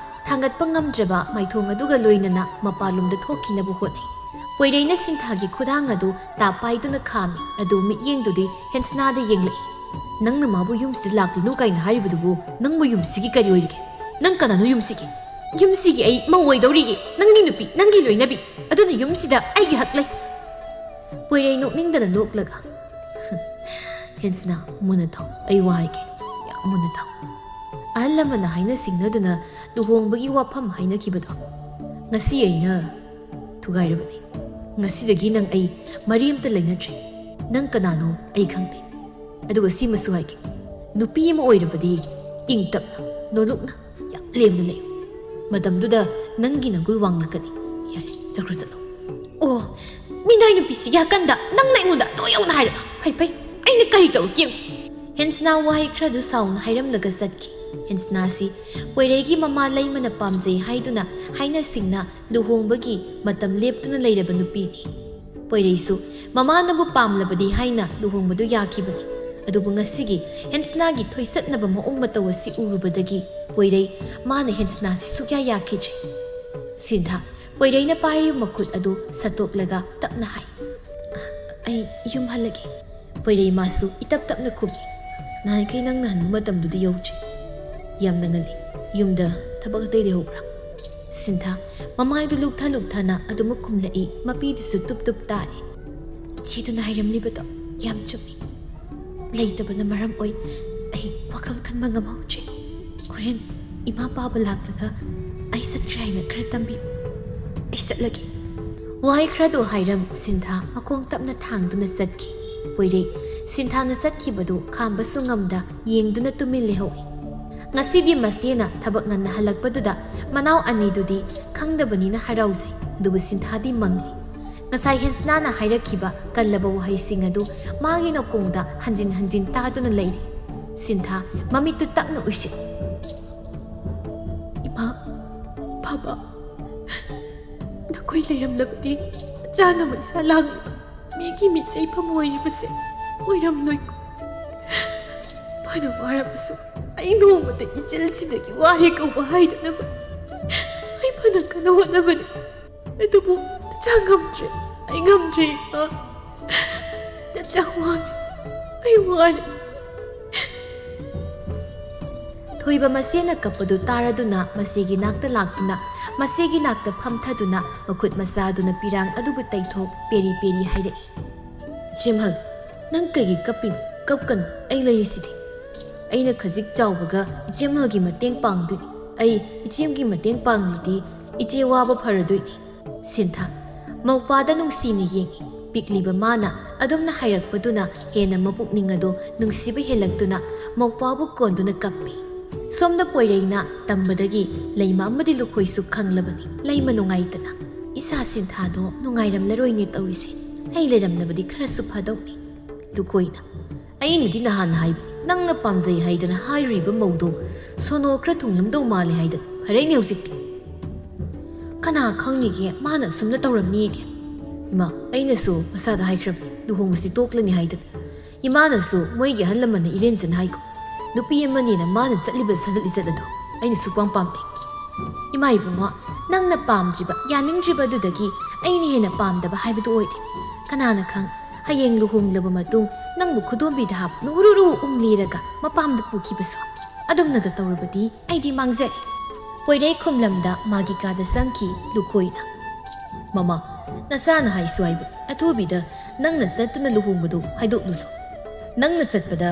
ꯊꯥꯡꯒꯠꯄ ꯉꯝꯗ꯭ꯔꯕ ꯃꯥꯏꯊꯣꯡ ꯑꯗꯨꯒ ꯂꯣꯏꯅꯅ ꯃꯄꯥꯟꯂꯣꯝꯗ ꯊꯣꯛꯈꯤꯅꯕ ꯍꯣꯠꯅꯩ꯫ ꯄꯣꯏꯔꯩꯅ ꯁꯤꯟꯊꯥꯒꯤ ꯈꯨꯗꯥꯡ ꯑꯗꯨ ꯇꯥꯞ ꯄꯥꯏꯗꯨꯅ ꯈꯥꯝꯃꯤ, ꯑꯗꯨ ꯃꯤꯠꯌꯦꯡꯗꯨꯗꯤ ꯍꯦꯟꯁꯅꯥꯗ ꯌꯦꯡꯂꯛꯏ꯫ "ꯅꯪꯅ ꯃꯥꯕꯨ ꯌꯨꯝꯁꯤꯗ ꯂꯥꯛꯂꯅꯨ ꯀꯥꯏꯅ ꯍꯥꯏꯔꯤꯕꯗꯨꯕꯨ ꯅꯪꯕꯨ ꯌꯨꯝꯁꯤꯒꯤ ꯀꯔꯤ ꯑꯣꯏꯔꯤꯒꯦ? ꯅꯪ ꯀꯅꯥꯅꯣ ꯌꯨꯝꯁꯤꯒꯤ? ꯌꯨꯝꯁꯤꯒꯤ ꯑꯩ ꯃꯧ ꯑꯣꯏꯗꯧꯔꯤꯌꯦ, ꯅꯪꯒꯤ ꯅꯨꯄꯤ, ꯅꯪꯒꯤ ꯂꯣꯏꯅꯕꯤ꯫ ꯑꯗꯨꯅ ꯌꯨꯝꯁꯤꯗ ꯑꯩꯒꯤ ꯍꯛ ꯂꯩ꯫" ꯄꯣꯏꯔꯩ ꯅꯣꯛꯅꯤꯡꯗꯅ ꯅꯣꯛꯂꯒ, "ꯍꯦꯟꯁꯅꯥ, ꯃꯨꯟꯅ ꯇꯥꯎ, ꯑꯩ ꯋꯥ ꯍꯥꯏꯒꯦ, ꯌꯥꯝ ꯃꯨꯟꯅ ꯇꯥꯎ꯫ ꯑꯍꯜ ꯂꯃꯟꯅ ꯍꯥꯏꯅ ꯁꯤꯡꯅꯗꯨꯅ ꯂꯨꯍꯣꯡꯕꯒꯤ ꯋꯥꯐꯝ ꯍꯥꯏꯅꯈꯤꯕꯗꯣ ꯉꯁꯤ ꯑꯩꯅ ꯊꯨꯒꯥꯏꯔꯕꯅꯤ꯫ ꯉꯁꯤꯗꯒꯤ ꯅꯪ ꯑꯩ ꯃꯔꯤ ꯑꯃꯇ ꯂꯩꯅꯗ꯭ꯔꯦ꯫ ꯅꯪ ꯀꯅꯥꯅꯣ ꯑꯩ ꯈꯪꯗꯦ꯫ ꯑꯗꯨꯒ ꯁꯤꯃꯁꯨ ꯍꯥꯏꯒꯦ, ꯅꯨꯄꯤ ꯑꯃ ꯑꯣꯏꯔꯕꯗꯤ ꯏꯪ ꯇꯞꯅ, ꯅꯣꯂꯨꯛꯅ, ꯌꯥꯝ ꯂꯦꯝꯅ ꯂꯩꯌꯨ꯫ ꯃꯇꯝꯗꯨꯗ ꯅꯪꯒꯤ ꯅꯒꯨꯜ ꯋꯥꯡꯂꯛꯀꯅꯤ꯫ ꯌꯥꯔꯦ, ꯆꯠꯈ꯭ꯔꯣ, ꯆꯠꯂꯣ꯫" "ꯑꯣ, ꯃꯤꯅꯥꯏ ꯅꯨꯄꯤꯁꯤ ꯌꯥꯀꯟꯗ ꯅꯪꯅ ꯑꯩꯉꯣꯟꯗ ꯑꯗꯨ ꯌꯧꯅ ꯍꯥꯏꯔꯕ? ꯐꯩ, ꯐꯩ, ꯑꯩꯅ ꯀꯔꯤ ꯇꯧꯔꯛꯀꯦ ꯌꯦꯡꯉꯨ꯫" ꯍꯦꯟꯁꯅꯥ ꯋꯥꯍꯩ ꯈꯔꯗꯨ ꯁꯥꯎꯅ ꯍꯥꯏꯔꯝꯂꯒ ꯆꯠꯈꯤ꯫ ꯍꯦꯟꯁꯅꯥꯁꯤ ꯄꯣꯏꯔꯩꯒꯤ ꯃꯃꯥ ꯂꯩꯃꯅ ꯄꯥꯝꯖꯩ ꯍꯥꯏꯗꯨꯅ ꯍꯥꯏꯅ ꯁꯤꯡꯅ ꯂꯨꯍꯣꯡꯕꯒꯤ ꯃꯇꯝ ꯂꯦꯞꯇꯨꯅ ꯂꯩꯔꯕ ꯅꯨꯄꯤꯅꯤ꯫ ꯄꯣꯏꯔꯩꯁꯨ ꯃꯃꯥꯅꯕꯨ ꯄꯥꯝꯂꯕꯗꯤ ꯍꯥꯏꯅ ꯂꯨꯍꯣꯡꯕꯗꯨ ꯌꯥꯈꯤꯕꯅꯤ꯫ ꯑꯗꯨꯕꯨ ꯉꯁꯤꯒꯤ ꯍꯦꯟꯁꯅꯥꯒꯤ ꯊꯣꯏꯁꯠꯅꯕ ꯃꯑꯣꯡ ꯃꯇꯧ ꯑꯁꯤ ꯎꯔꯨꯕꯗꯒꯤ ꯄꯣꯏꯔꯩ ꯃꯥꯅ ꯍꯦꯟꯁꯅꯥꯁꯤ ꯁꯨꯛꯌꯥ ꯌꯥꯈꯤꯗ꯭ꯔꯦ꯫ ꯁꯤꯟꯊꯥ ꯄꯣꯏꯔꯩꯅ ꯄꯥꯏꯔꯤꯕ ꯃꯈꯨꯠ ꯑꯗꯨ ꯁꯠꯇꯣꯛꯂꯒ ꯇꯞꯅ ꯍꯥꯏ, "ꯑꯩ ꯌꯨꯝ ꯍꯜꯂꯒꯦ꯫" ꯄꯣꯏꯔꯩ ꯃꯥꯁꯨ ꯏꯇꯞ ꯇꯞꯅ ꯈꯨꯝꯃꯤ, "ꯅꯍꯥꯟꯈꯩ ꯅꯪꯅ ꯍꯟꯕ ꯃꯇꯝꯗꯨꯗꯤ ꯌꯧꯗ꯭ꯔꯤ꯫ ꯌꯥꯝꯅ ꯉꯜꯂꯤ꯫ ꯌꯨꯝꯗ ꯊꯕꯛ ꯑꯇꯩ ꯂꯩꯍꯧꯕ꯭ꯔꯥ?" ꯁꯤꯟꯊꯥ ꯃꯃꯥꯏꯗꯨ ꯂꯨꯞꯊ ꯂꯨꯞꯊꯅ ꯑꯗꯨꯃꯛ ꯈꯨꯝꯂꯛꯏ, ꯃꯄꯤꯗꯨꯁꯨ ꯇꯨꯞ ꯇꯨꯞ ꯇꯥꯔꯤ꯫ ꯏꯆꯦꯗꯨꯅ ꯍꯥꯏꯔꯝꯂꯤꯕꯗꯣ ꯌꯥꯝ ꯆꯨꯝꯃꯤ꯫ ꯂꯩꯇꯕꯅ ꯃꯔꯝ ꯑꯣꯏ ꯑꯩ ꯋꯥꯈꯜ ꯈꯟꯕ ꯉꯝꯍꯧꯗ꯭ꯔꯦ꯫ ꯍꯣꯔꯦꯟ ꯏꯃꯥ ꯄꯥꯕ ꯂꯥꯛꯂꯒ ꯑꯩ ꯆꯠꯈ꯭ꯔꯦ ꯍꯥꯏꯅ ꯈꯔ ꯇꯝꯕꯤꯌꯨ꯫ ꯑꯩ ꯆꯠꯂꯒꯦ꯫ ꯋꯥꯍꯩ ꯈꯔꯗꯨ ꯍꯥꯏꯔꯝ ꯁꯤꯟꯊꯥ ꯃꯈꯣꯡ ꯇꯞꯅ ꯊꯥꯡꯗꯨꯅ ꯆꯠꯈꯤ꯫ ꯄꯣꯏꯔꯩ ꯁꯤꯟꯊꯥꯅ ꯆꯠꯈꯤꯕꯗꯨ ꯈꯥꯝꯕꯁꯨ ꯉꯝꯗ ꯌꯦꯡꯗꯨꯅ ꯇꯨꯃꯤꯟ ꯂꯩꯍꯧꯏ꯫ ꯉꯁꯤꯗꯤ ꯃꯆꯦꯅ ꯊꯕꯛ ꯉꯟꯅ ꯍꯜꯂꯛꯄꯗꯨꯗ ꯃꯅꯥꯎ ꯑꯅꯤꯗꯨꯗꯤ ꯈꯪꯗꯕꯅꯤꯅ ꯍꯔꯥꯎꯖꯩ, ꯑꯗꯨꯕꯨ ꯁꯤꯟꯊꯥꯗꯤ ꯃꯪꯂꯤ꯫ ꯉꯁꯥꯏ ꯍꯦꯟꯁꯅꯥꯅ ꯍꯥꯏꯔꯛꯈꯤꯕ ꯀꯜꯂꯕ ꯋꯥꯍꯩꯁꯤꯡ ꯑꯗꯨ ꯃꯥꯒꯤ ꯅꯥꯀꯣꯡꯗ ꯍꯟꯖꯤꯟ ꯍꯟꯖꯤꯟ ꯇꯥꯗꯨꯅ ꯂꯩꯔꯤ꯫ ꯁꯤꯟꯊꯥ ꯃꯃꯤꯠꯇꯨ ꯇꯞꯅ ꯎꯏꯁꯤꯜ꯫ "ꯏꯃꯥ, ꯕꯥꯕꯥ, ꯅꯈꯣꯏ ꯂꯩꯔꯝꯂꯕꯗꯤ ꯆꯥꯅꯕ ꯏꯁꯥ ꯂꯥꯡꯂꯤꯕ ꯃꯤꯒꯤ ꯃꯤꯆꯩꯐꯝ ꯑꯣꯏꯔꯤꯕꯁꯦ ꯑꯣꯏꯔꯝꯂꯣꯏꯀꯣ꯫ ꯐꯅ ꯋꯥꯔꯕꯁꯨ ꯑꯩ ꯅꯣꯡꯃꯇ ꯏꯆꯜꯁꯤꯗꯒꯤ ꯋꯥꯔꯦ ꯀꯧꯕ ꯍꯥꯏꯗꯅꯕ ꯑꯩ ꯐꯅ ꯀꯟꯅ ꯍꯣꯠꯅꯕꯅꯤ꯫ ꯑꯗꯨꯕꯨ ꯆꯥ ꯉꯝꯗ꯭ꯔꯦ, ꯑꯩ ꯉꯝꯗ꯭ꯔꯦ, ꯏꯃꯥ꯫ ꯅꯆꯥ ꯋꯥꯔꯦ, ꯑꯩ ꯋꯥꯔꯦ꯫ ꯊꯣꯏꯕ ꯃꯆꯦꯅ ꯀꯞꯄꯗꯨ ꯇꯥꯔꯗꯨꯅ ꯃꯆꯦꯒꯤ ꯅꯥꯛꯇ ꯂꯥꯛꯇꯨꯅ, ꯃꯆꯦꯒꯤ ꯅꯥꯛꯇ ꯐꯝꯊꯗꯨꯅ ꯃꯈꯨꯠ ꯃꯆꯥꯗꯨꯅ ꯄꯤꯔꯥꯡ ꯑꯗꯨꯕꯨ ꯇꯩꯊꯣꯛ ꯄꯦꯔꯤ ꯄꯦꯔꯤ ꯍꯥꯏꯔꯛꯏ꯫ "ꯏꯆꯦꯃꯜ, ꯅꯪ ꯀꯩꯒꯤ ꯀꯞꯄꯤꯅꯣ? ꯀꯞꯀꯅꯨ, ꯑꯩ ꯂꯩꯔꯤꯁꯤꯗꯤ꯫ ꯑꯩꯅ ꯈꯖꯤꯛ ꯆꯥꯎꯕꯒ ꯏꯆꯦꯃꯜꯒꯤ ꯃꯇꯦꯡ ꯄꯥꯡꯗꯣꯏꯅꯤ꯫ ꯑꯩ ꯏꯆꯦꯝꯒꯤ ꯃꯇꯦꯡ ꯄꯥꯡꯂꯗꯤ ꯏꯆꯦ ꯋꯥꯕ ꯐꯔꯗꯣꯏꯅꯤ꯫" ꯁꯤꯟꯊ ꯃꯧꯄꯥꯗ ꯅꯨꯡꯁꯤꯅ ꯌꯦꯡꯏ꯫ ꯄꯤꯛꯂꯤꯕ ꯃꯥꯅ ꯑꯗꯨꯝꯅ ꯍꯥꯏꯔꯛꯄꯗꯨꯅ ꯍꯦꯟꯅ ꯃꯄꯨꯛꯅꯤꯡ ꯑꯗꯨ ꯅꯨꯡꯁꯤꯕ ꯍꯦꯜꯂꯛꯇꯨꯅ ꯃꯧꯄꯥꯕꯨ ꯀꯣꯟꯗꯨꯅ ꯀꯞꯄꯤ꯫ ꯁꯣꯝꯗ ꯄꯣꯏꯔꯩꯅ ꯇꯝꯕꯗꯒꯤ ꯂꯩꯃ ꯑꯃꯗꯤ ꯂꯨꯈꯣꯏꯁꯨ ꯈꯪꯂꯕꯅꯤ꯫ ꯂꯩꯃ ꯅꯨꯡꯉꯥꯏꯇꯅ, "ꯏꯆꯥ ꯁꯤꯟꯊꯥꯗꯣ ꯅꯨꯡꯉꯥꯏꯔꯝꯂꯔꯣꯏꯅꯦ ꯇꯧꯔꯤꯁꯦ꯫ ꯑꯩ ꯂꯩꯔꯝꯂꯕꯗꯤ ꯈꯔꯁꯨ ꯐꯗꯧꯅꯤ꯫" ꯂꯨꯈꯣꯏꯅ, "ꯑꯩꯅꯗꯤ ꯅꯍꯥꯟ ꯍꯥꯏꯕ, ꯅꯪꯅ ꯄꯥꯝꯖꯩ ꯍꯥꯏꯗꯅ ꯍꯥꯏꯔꯨꯔꯤꯕ ꯃꯧꯗꯣ ꯁꯣꯅꯣ ꯈꯔ ꯊꯨꯡꯂꯝꯗꯧ ꯃꯥꯜꯂꯦ ꯍꯥꯏꯗꯅ꯫ ꯐꯔꯦꯅꯦ ꯍꯧꯖꯤꯛꯇꯤ꯫ ꯀꯅꯥ ꯈꯪꯅꯤꯒꯦ, ꯃꯥꯅ ꯑꯁꯨꯝꯅ ꯇꯧꯔꯝꯅꯤꯗꯤ꯫ ꯏꯃꯥ, ꯑꯩꯅꯁꯨ ꯃꯁꯥꯗ ꯍꯥꯏꯈ꯭ꯔꯕꯅꯤ, ꯂꯨꯍꯣꯡꯕꯁꯤ ꯇꯣꯛꯂꯅꯤ ꯍꯥꯏꯗꯅ꯫ ꯏꯃꯥꯅꯁꯨ ꯃꯣꯏꯒꯤ ꯑꯍꯜ ꯂꯃꯟꯅ ꯏꯔꯦꯟꯖꯅ ꯍꯥꯏꯀꯣ, ꯅꯨꯄꯤ ꯑꯃꯅꯦꯅ ꯃꯥꯅ ꯆꯠꯂꯤꯕ ꯁꯖꯠ ꯂꯤꯆꯠ ꯑꯗꯣ ꯑꯩꯅ ꯁꯨꯄꯥꯝ ꯄꯥꯝꯗꯦ꯫" "ꯏꯃꯥ ꯏꯕꯨꯡꯉꯣ, ꯅꯪꯅ ꯄꯥꯝꯗ꯭ꯔꯤꯕ, ꯌꯥꯅꯤꯡꯗ꯭ꯔꯤꯕ ꯑꯗꯨꯗꯒꯤ ꯑꯩꯅ ꯍꯦꯟꯅ ꯄꯥꯝꯗꯕ ꯍꯥꯏꯕꯗꯨ ꯑꯣꯏꯗꯦ꯫ ꯀꯅꯥꯅ ꯈꯪ, ꯍꯌꯦꯡ ꯂꯨꯍꯣꯡꯂꯕ ꯃꯇꯨꯡ ꯅꯪꯕꯨ ꯈꯨꯗꯣꯝꯕꯤꯗ ꯍꯥꯞꯇꯨꯅ ꯎꯔꯨꯔꯨ ꯎꯪꯂꯤꯔꯒ ꯃꯄꯥꯝꯗ ꯄꯨꯈꯤꯕꯁꯨ꯫ ꯑꯗꯨꯝꯅꯒ ꯇꯧꯔꯕꯗꯤ ꯑꯩꯗꯤ ꯃꯥꯡꯖꯔꯦ꯫" ꯄꯣꯏꯔꯩ ꯈꯨꯝꯂꯝꯗ ꯃꯥꯒꯤ ꯀꯥꯗ ꯆꯪꯈꯤ ꯂꯨꯈꯣꯏꯅ꯫ "ꯃꯃꯥ, ꯅꯆꯥꯅ ꯍꯥꯏꯁꯨ ꯍꯥꯏꯕ, ꯑꯊꯨꯕꯤꯗ ꯅꯪꯅ ꯆꯠꯇꯨꯅ ꯂꯨꯍꯣꯡꯕꯗꯨ ꯍꯥꯏꯗꯣꯛꯂꯨꯁꯨ꯫ ꯅꯪꯅ ꯆꯠꯄꯗ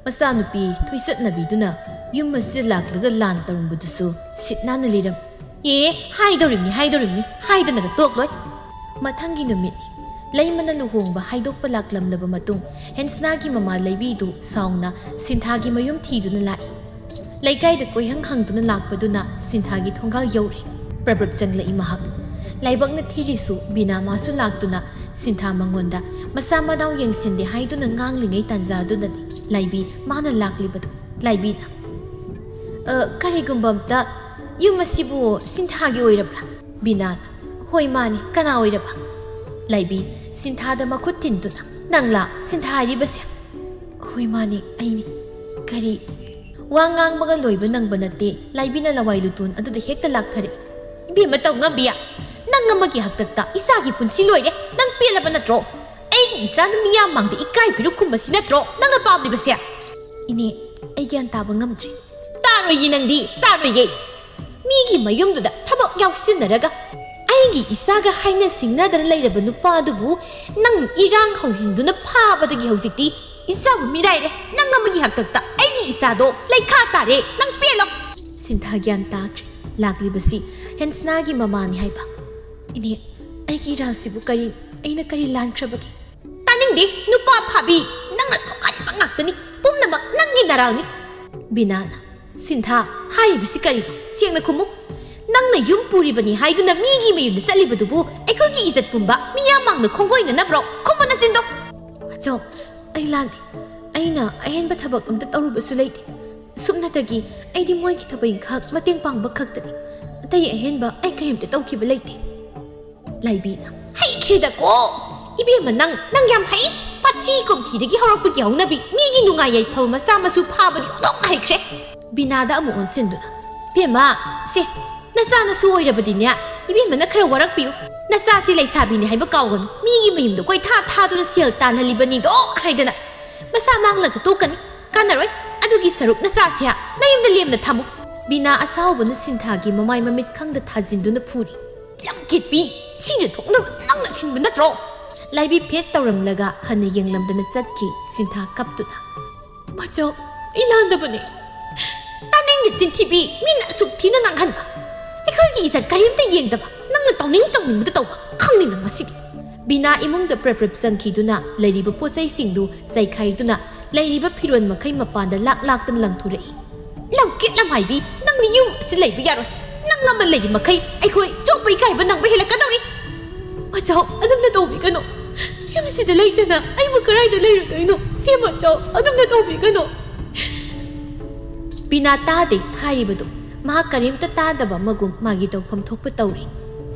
ꯃꯆꯥꯅꯨꯄꯤ ꯊꯣꯏꯆꯠꯅꯕꯤꯗꯨꯅ ꯌꯨꯝ ꯑꯁꯤꯗ ꯂꯥꯛꯂꯒ ꯂꯥꯟ ꯇꯧꯔꯝꯕꯗꯨꯁꯨ ꯁꯤꯠ ꯅꯥꯟꯅ ꯂꯤꯔꯝ-" "ꯑꯦ, ꯍꯥꯏꯗꯧꯔꯤꯕꯅꯤ, ꯍꯥꯏꯗꯧꯔꯤꯕꯅꯤ, ꯍꯥꯏꯗꯅꯒ ꯇꯣꯛꯂꯣꯏ꯫" ꯃꯊꯪꯒꯤ ꯅꯨꯃꯤꯠ ꯂꯩꯃꯅ ꯂꯨꯍꯣꯡꯕ ꯍꯥꯏꯗꯣꯛꯄ ꯂꯥꯛꯂꯝꯂꯕ ꯃꯇꯨꯡ ꯍꯦꯟꯁꯅꯥꯒꯤ ꯃꯃꯥ ꯂꯩꯕꯤꯗꯨ ꯁꯥꯎꯅ ꯁꯤꯟꯊꯥꯒꯤ ꯃꯌꯨꯝ ꯊꯤꯗꯨꯅ ꯂꯥꯛꯏ꯫ ꯂꯩꯀꯥꯏꯗ ꯀꯣꯏꯍꯪ ꯍꯪꯗꯨꯅ ꯂꯥꯛꯄꯗꯨꯅ ꯁꯤꯟꯊꯥꯒꯤ ꯊꯣꯡꯒꯥꯜ ꯌꯧꯔꯦ꯫ ꯄ꯭ꯔꯞ ꯄ꯭ꯔꯞ ꯆꯪꯂꯛꯏ ꯃꯍꯥꯛ꯫ ꯂꯥꯏꯕꯛꯅ ꯊꯤꯔꯤꯁꯨ ꯕꯤꯅꯥ ꯃꯥꯁꯨ ꯂꯥꯛꯇꯨꯅ ꯁꯤꯟꯊꯥ ꯃꯉꯣꯟꯗ ꯃꯁꯥ ꯃꯗꯥꯎ ꯌꯦꯡꯁꯤꯟꯗꯦ ꯍꯥꯏꯗꯨꯅ ꯉꯥꯡꯂꯤꯉꯩ ꯇꯥꯟꯖꯥꯗꯨꯗꯅꯤ ꯂꯥꯏꯕꯤ ꯃꯥꯅ ꯂꯥꯛꯂꯤꯕꯗꯨ꯫ ꯂꯥꯏꯕꯤꯅ, "ꯑ, ꯀꯔꯤꯒꯨꯝꯕ ꯑꯝꯇ, ꯌꯨꯝ ꯑꯁꯤꯕꯨ ꯁꯤꯟꯊꯥꯒꯤ ꯑꯣꯏꯔꯕ꯭ꯔꯥ?" ꯕꯤꯅꯥꯅ, "ꯍꯣꯏ, ꯃꯥꯅꯤ, ꯀꯅꯥ ꯑꯣꯏꯔꯕ?" ꯂꯥꯏꯕꯤ ꯁꯤꯟꯊꯥꯗ ꯃꯈꯨꯠ ꯊꯤꯟꯗꯨꯅ, "ꯅꯪꯂꯥ ꯁꯤꯟꯊꯥ ꯍꯥꯏꯔꯤꯕꯁꯦ?" "ꯍꯣꯏ, ꯃꯥꯅꯤ, ꯑꯩꯅꯤ꯫ ꯀꯔꯤ?" ꯋꯥ ꯉꯥꯡꯕꯒ ꯂꯣꯏꯕ ꯅꯪꯕ ꯅꯠꯇꯦ, ꯂꯥꯏꯕꯤꯅ ꯂꯋꯥꯏ ꯂꯨꯇꯣꯟ ꯑꯗꯨꯗ ꯍꯦꯛꯇ ꯂꯥꯛꯊꯔꯛꯏ꯫ "ꯏꯕꯦꯝꯃ ꯇꯧꯉꯝꯕꯤ, ꯇꯪ ꯑꯃꯒꯤ ꯍꯥꯛꯇꯛꯇ ꯏꯆꯥꯒꯤ ꯄꯨꯟꯁꯤ ꯂꯣꯏꯔꯦ꯫ ꯅꯪ ꯄꯦꯜꯂꯕ ꯅꯠꯇ꯭ꯔꯣ? ꯑꯩꯒꯤ ꯏꯆꯥꯅ ꯃꯤꯌꯥꯝ ꯃꯥꯡꯗ ꯏꯀꯥꯏ ꯐꯤꯔꯨꯛ ꯈꯨꯝꯕꯁꯤ ꯅꯠꯇ꯭ꯔꯣ ꯅꯪꯅ ꯄꯥꯝꯂꯤꯕꯁꯦ? ꯏꯅꯦ, ꯑꯩ ꯒ꯭ꯌꯥꯟ ꯇꯥꯕ ꯉꯝꯗ꯭ꯔꯦ꯫ ꯇꯥꯔꯣꯏꯌꯦ ꯅꯪꯗꯤ, ꯇꯥꯔꯣꯏꯌꯦ꯫ ꯃꯤꯒꯤ ꯃꯌꯨꯝꯗꯨꯗ ꯊꯕꯛ ꯌꯥꯎꯁꯤꯟꯅꯔꯒ ꯑꯩꯒꯤ ꯏꯆꯥꯒ ꯍꯥꯏꯅ ꯁꯤꯡꯅꯗꯅ ꯂꯩꯔꯕ ꯅꯨꯄꯥꯗꯨꯕꯨ ꯅꯪ ꯏꯔꯥꯡ ꯍꯧꯖꯤꯟꯗꯨꯅ ꯐꯥꯕꯗꯒꯤ ꯍꯧꯖꯤꯛꯇꯤ ꯏꯆꯥꯕꯨ ꯃꯤꯔꯥꯏꯔꯦ꯫ ꯅꯪ ꯑꯃꯒꯤ ꯍꯥꯛꯇꯛꯇ ꯑꯩꯒꯤ ꯏꯆꯥꯗꯣ ꯂꯩꯈꯥ ꯇꯥꯔꯦ꯫ ꯅꯪ ꯄꯦꯜꯂꯣ꯫ ꯁꯤꯟꯊꯥ ꯒ꯭ꯌꯥꯟ ꯇꯥꯈ꯭ꯔꯦ꯫ ꯂꯥꯛꯂꯤꯕꯁꯤ ꯍꯦꯟꯁꯅꯥꯒꯤ ꯃꯃꯥꯅꯤ ꯍꯥꯏꯕ꯫ ꯏꯅꯦ, ꯑꯩꯒꯤ ꯏꯔꯥꯜꯁꯤꯕꯨ ꯀꯔꯤ, ꯑꯩꯅ ꯀꯔꯤ ꯂꯥꯟꯈ꯭ꯔꯕꯒꯦ? ꯇꯥꯅꯤꯡꯗꯦ, ꯅꯨꯄꯥ ꯐꯥꯕꯤ꯫ ꯅꯪꯅ ꯊꯣꯛꯍꯟꯕ ꯉꯥꯛꯇꯅꯤ꯫ ꯄꯨꯝꯅꯃꯛ ꯅꯪꯒꯤ ꯅꯔꯥꯜꯅꯤ꯫ ꯕꯤꯅꯥꯅ, ꯁꯤꯟꯊꯥ, ꯍꯥꯏꯔꯤꯕꯁꯤ ꯀꯔꯤꯅꯣ? ꯁꯦꯡꯅ ꯈꯨꯝꯃꯨ꯫ ꯅꯪꯅ ꯌꯨꯝ ꯄꯨꯔꯤꯕꯅꯤ ꯍꯥꯏꯗꯨꯅ ꯃꯤꯒꯤ ꯃꯌꯨꯝꯗ ꯆꯠꯂꯤꯕꯗꯨꯕꯨ ꯑꯩꯈꯣꯏꯒꯤ ꯏꯖꯠ ꯄꯨꯝꯕ ꯃꯤꯌꯥꯝ ꯃꯥꯡꯗ ꯈꯣꯡꯒꯣꯏꯅꯅꯕ꯭ꯔꯣ? ꯈꯨꯝꯃꯨ ꯅꯆꯤꯟꯗꯣ꯫ ꯑꯆꯧ, ꯑꯩ ꯂꯥꯟꯗꯦ꯫ ꯑꯩꯅ ꯑꯍꯦꯟꯕ ꯊꯕꯛ ꯑꯝꯇ ꯇꯧꯔꯨꯕꯁꯨ ꯂꯩꯇꯦ꯫ ꯁꯨꯞꯅꯇꯒꯤ ꯑꯩꯗꯤ ꯃꯣꯏꯒꯤ ꯊꯕꯛ ꯏꯪꯈꯥꯡ ꯃꯇꯦꯡ ꯄꯥꯡꯕ ꯈꯛꯇꯅꯤ꯫ ꯑꯇꯩ ꯑꯍꯦꯟꯕ ꯑꯩ ꯀꯔꯤꯝꯇ ꯇꯧꯈꯤꯕ ꯂꯩꯇꯦ꯫ ꯂꯥꯏꯕꯤꯅ, ꯍꯩꯈ꯭ꯔꯦꯗꯀꯣ! ꯏꯕꯦꯝꯃ, ꯅꯪ, ꯅꯪ ꯌꯥꯝ ꯍꯩ! ꯄꯥꯊꯤ ꯀꯣꯝꯊꯤꯗꯒꯤ ꯍꯧꯔꯛꯄꯒꯤ ꯍꯧꯅꯕꯤ, ꯃꯤꯒꯤ ꯅꯨꯡꯉꯥꯏ ꯌꯥꯏꯐꯕ ꯃꯆꯥ ꯃꯁꯨ ꯐꯥꯕꯗꯤ ꯑꯣꯟꯊꯣꯛꯅ ꯍꯩꯈ꯭ꯔꯦ꯫ ꯕꯤꯅꯥꯗ ꯑꯃꯨꯛ ꯑꯣꯟꯁꯤꯟꯗꯨꯅ, ꯏꯕꯦꯝꯃ, ꯁꯦ, ꯅꯆꯥ ꯅꯁꯨ ꯑꯣꯏꯔꯕꯗꯤꯅꯦ, ꯏꯕꯦꯝꯃꯅ ꯈꯔ ꯋꯥꯔꯛꯄꯤꯌꯨ꯫ ꯅꯆꯥꯁꯤ ꯂꯩꯁꯥꯕꯤꯅꯤ ꯍꯥꯏꯕ ꯀꯥꯎꯒꯅꯨ꯫ ꯃꯤꯒꯤ ꯃꯌꯨꯝꯗ ꯀꯣꯏꯊꯥ ꯊꯥꯗꯨꯅ ꯁꯦꯜ ꯇꯥꯜꯍꯜꯂꯤꯕꯅꯤꯗꯣ ꯍꯥꯏꯗꯅ ꯃꯁꯥ ꯃꯥꯡꯂꯒ ꯇꯣꯛꯀꯅꯤ꯫ ꯀꯥꯟꯅꯔꯣꯏ꯫ ꯑꯗꯨꯒꯤ ꯁꯔꯨꯛ ꯅꯆꯥꯁꯦ ꯅꯌꯨꯝꯗ ꯂꯦꯝꯅ ꯊꯝꯃꯨ꯫ ꯕꯤꯅꯥ ꯑꯁꯥꯎꯕꯅ ꯁꯤꯟꯊꯥꯒꯤ ꯃꯃꯥꯏ ꯃꯃꯤꯠ ꯈꯪꯗ ꯊꯥꯖꯤꯟꯗꯨꯅ ꯐꯨꯔꯤ꯫ ꯂꯝꯀꯦꯠꯄꯤ, ꯁꯤꯅ ꯊꯣꯛꯅꯕ ꯅꯪꯅ ꯁꯤꯟꯕ ꯅꯠꯇ꯭ꯔꯣ? ꯂꯥꯏꯕꯤ ꯐꯦꯠ ꯇꯧꯔꯝꯂꯒ ꯍꯟꯅ ꯌꯦꯡꯂꯝꯗꯅ ꯆꯠꯈꯤ ꯁꯤꯟꯊꯥ ꯀꯞꯇꯨꯅ꯫ ꯃꯆꯧ, ꯑꯩ ꯂꯥꯟꯗꯕꯅꯦ꯫ ꯇꯥꯅꯤꯡꯗꯦ ꯆꯤꯟꯊꯤꯕꯤ, ꯃꯤꯅ ꯑꯁꯨꯛ ꯊꯤꯅ ꯉꯥꯡꯍꯟꯕ꯫ ꯑꯩꯈꯣꯏꯒꯤ ꯏꯖꯠ ꯀꯔꯤꯝꯇ ꯌꯦꯡꯗꯕ, ꯅꯪꯅ ꯇꯧꯅꯤꯡ ꯇꯧꯅꯤꯡꯕꯗ ꯇꯧꯕ, ꯈꯪꯅꯤ ꯅꯪ ꯉꯁꯤꯗꯤ꯫ ꯕꯤꯅꯥ ꯏꯃꯨꯡꯗ ꯄ꯭ꯔꯞ ꯄ꯭ꯔꯞ ꯆꯪꯈꯤꯗꯨꯅ ꯂꯩꯔꯤꯕ ꯄꯣꯠ ꯆꯩꯁꯤꯡꯗꯨ ꯆꯥꯏꯈꯥꯏꯗꯨꯅ ꯂꯩꯔꯤꯕ ꯐꯤꯔꯣꯜ ꯃꯈꯩ ꯃꯄꯥꯟꯗ ꯂꯥꯛ ꯂꯥꯛꯇꯅ ꯂꯪꯊꯣꯔꯛꯏ꯫ ꯂꯝꯀꯦꯠ ꯂꯝꯍꯥꯏꯕꯤ, ꯅꯪꯅ ꯌꯨꯝ ꯑꯁꯤ ꯂꯩꯕ ꯌꯥꯔꯣꯏ꯫ ꯅꯪ ꯑꯃ ꯂꯩꯔꯤ ꯃꯈꯩ ꯑꯩꯈꯣꯏ ꯆꯣꯞꯄ ꯏꯀꯥꯏꯕ ꯅꯪꯕ ꯍꯦꯜꯂꯛꯀꯗꯧꯔꯤ꯫ ꯃꯆꯧ, ꯑꯗꯨꯝꯅ ꯇꯧꯕꯤꯒꯅꯨ꯫ ꯌꯨꯝꯁꯤꯗ ꯂꯩꯇꯅ ꯑꯩꯕꯨ ꯀꯗꯥꯏꯗ ꯂꯩꯔꯨꯗꯣꯏꯅꯣ? ꯁꯦ ꯃꯆꯧ, ꯑꯗꯨꯝꯅ ꯇꯧꯕꯤꯒꯅꯨ꯫ ꯕꯤꯅꯥ ꯇꯥꯗꯦ ꯍꯥꯏꯔꯤꯕꯗꯨ꯫ ꯃꯍꯥꯛ ꯀꯔꯤꯝꯇ ꯇꯥꯗꯕ ꯑꯃꯒꯨꯝ ꯃꯥꯒꯤ ꯇꯧꯐꯝ ꯊꯣꯛꯄ ꯇꯧꯔꯤ꯫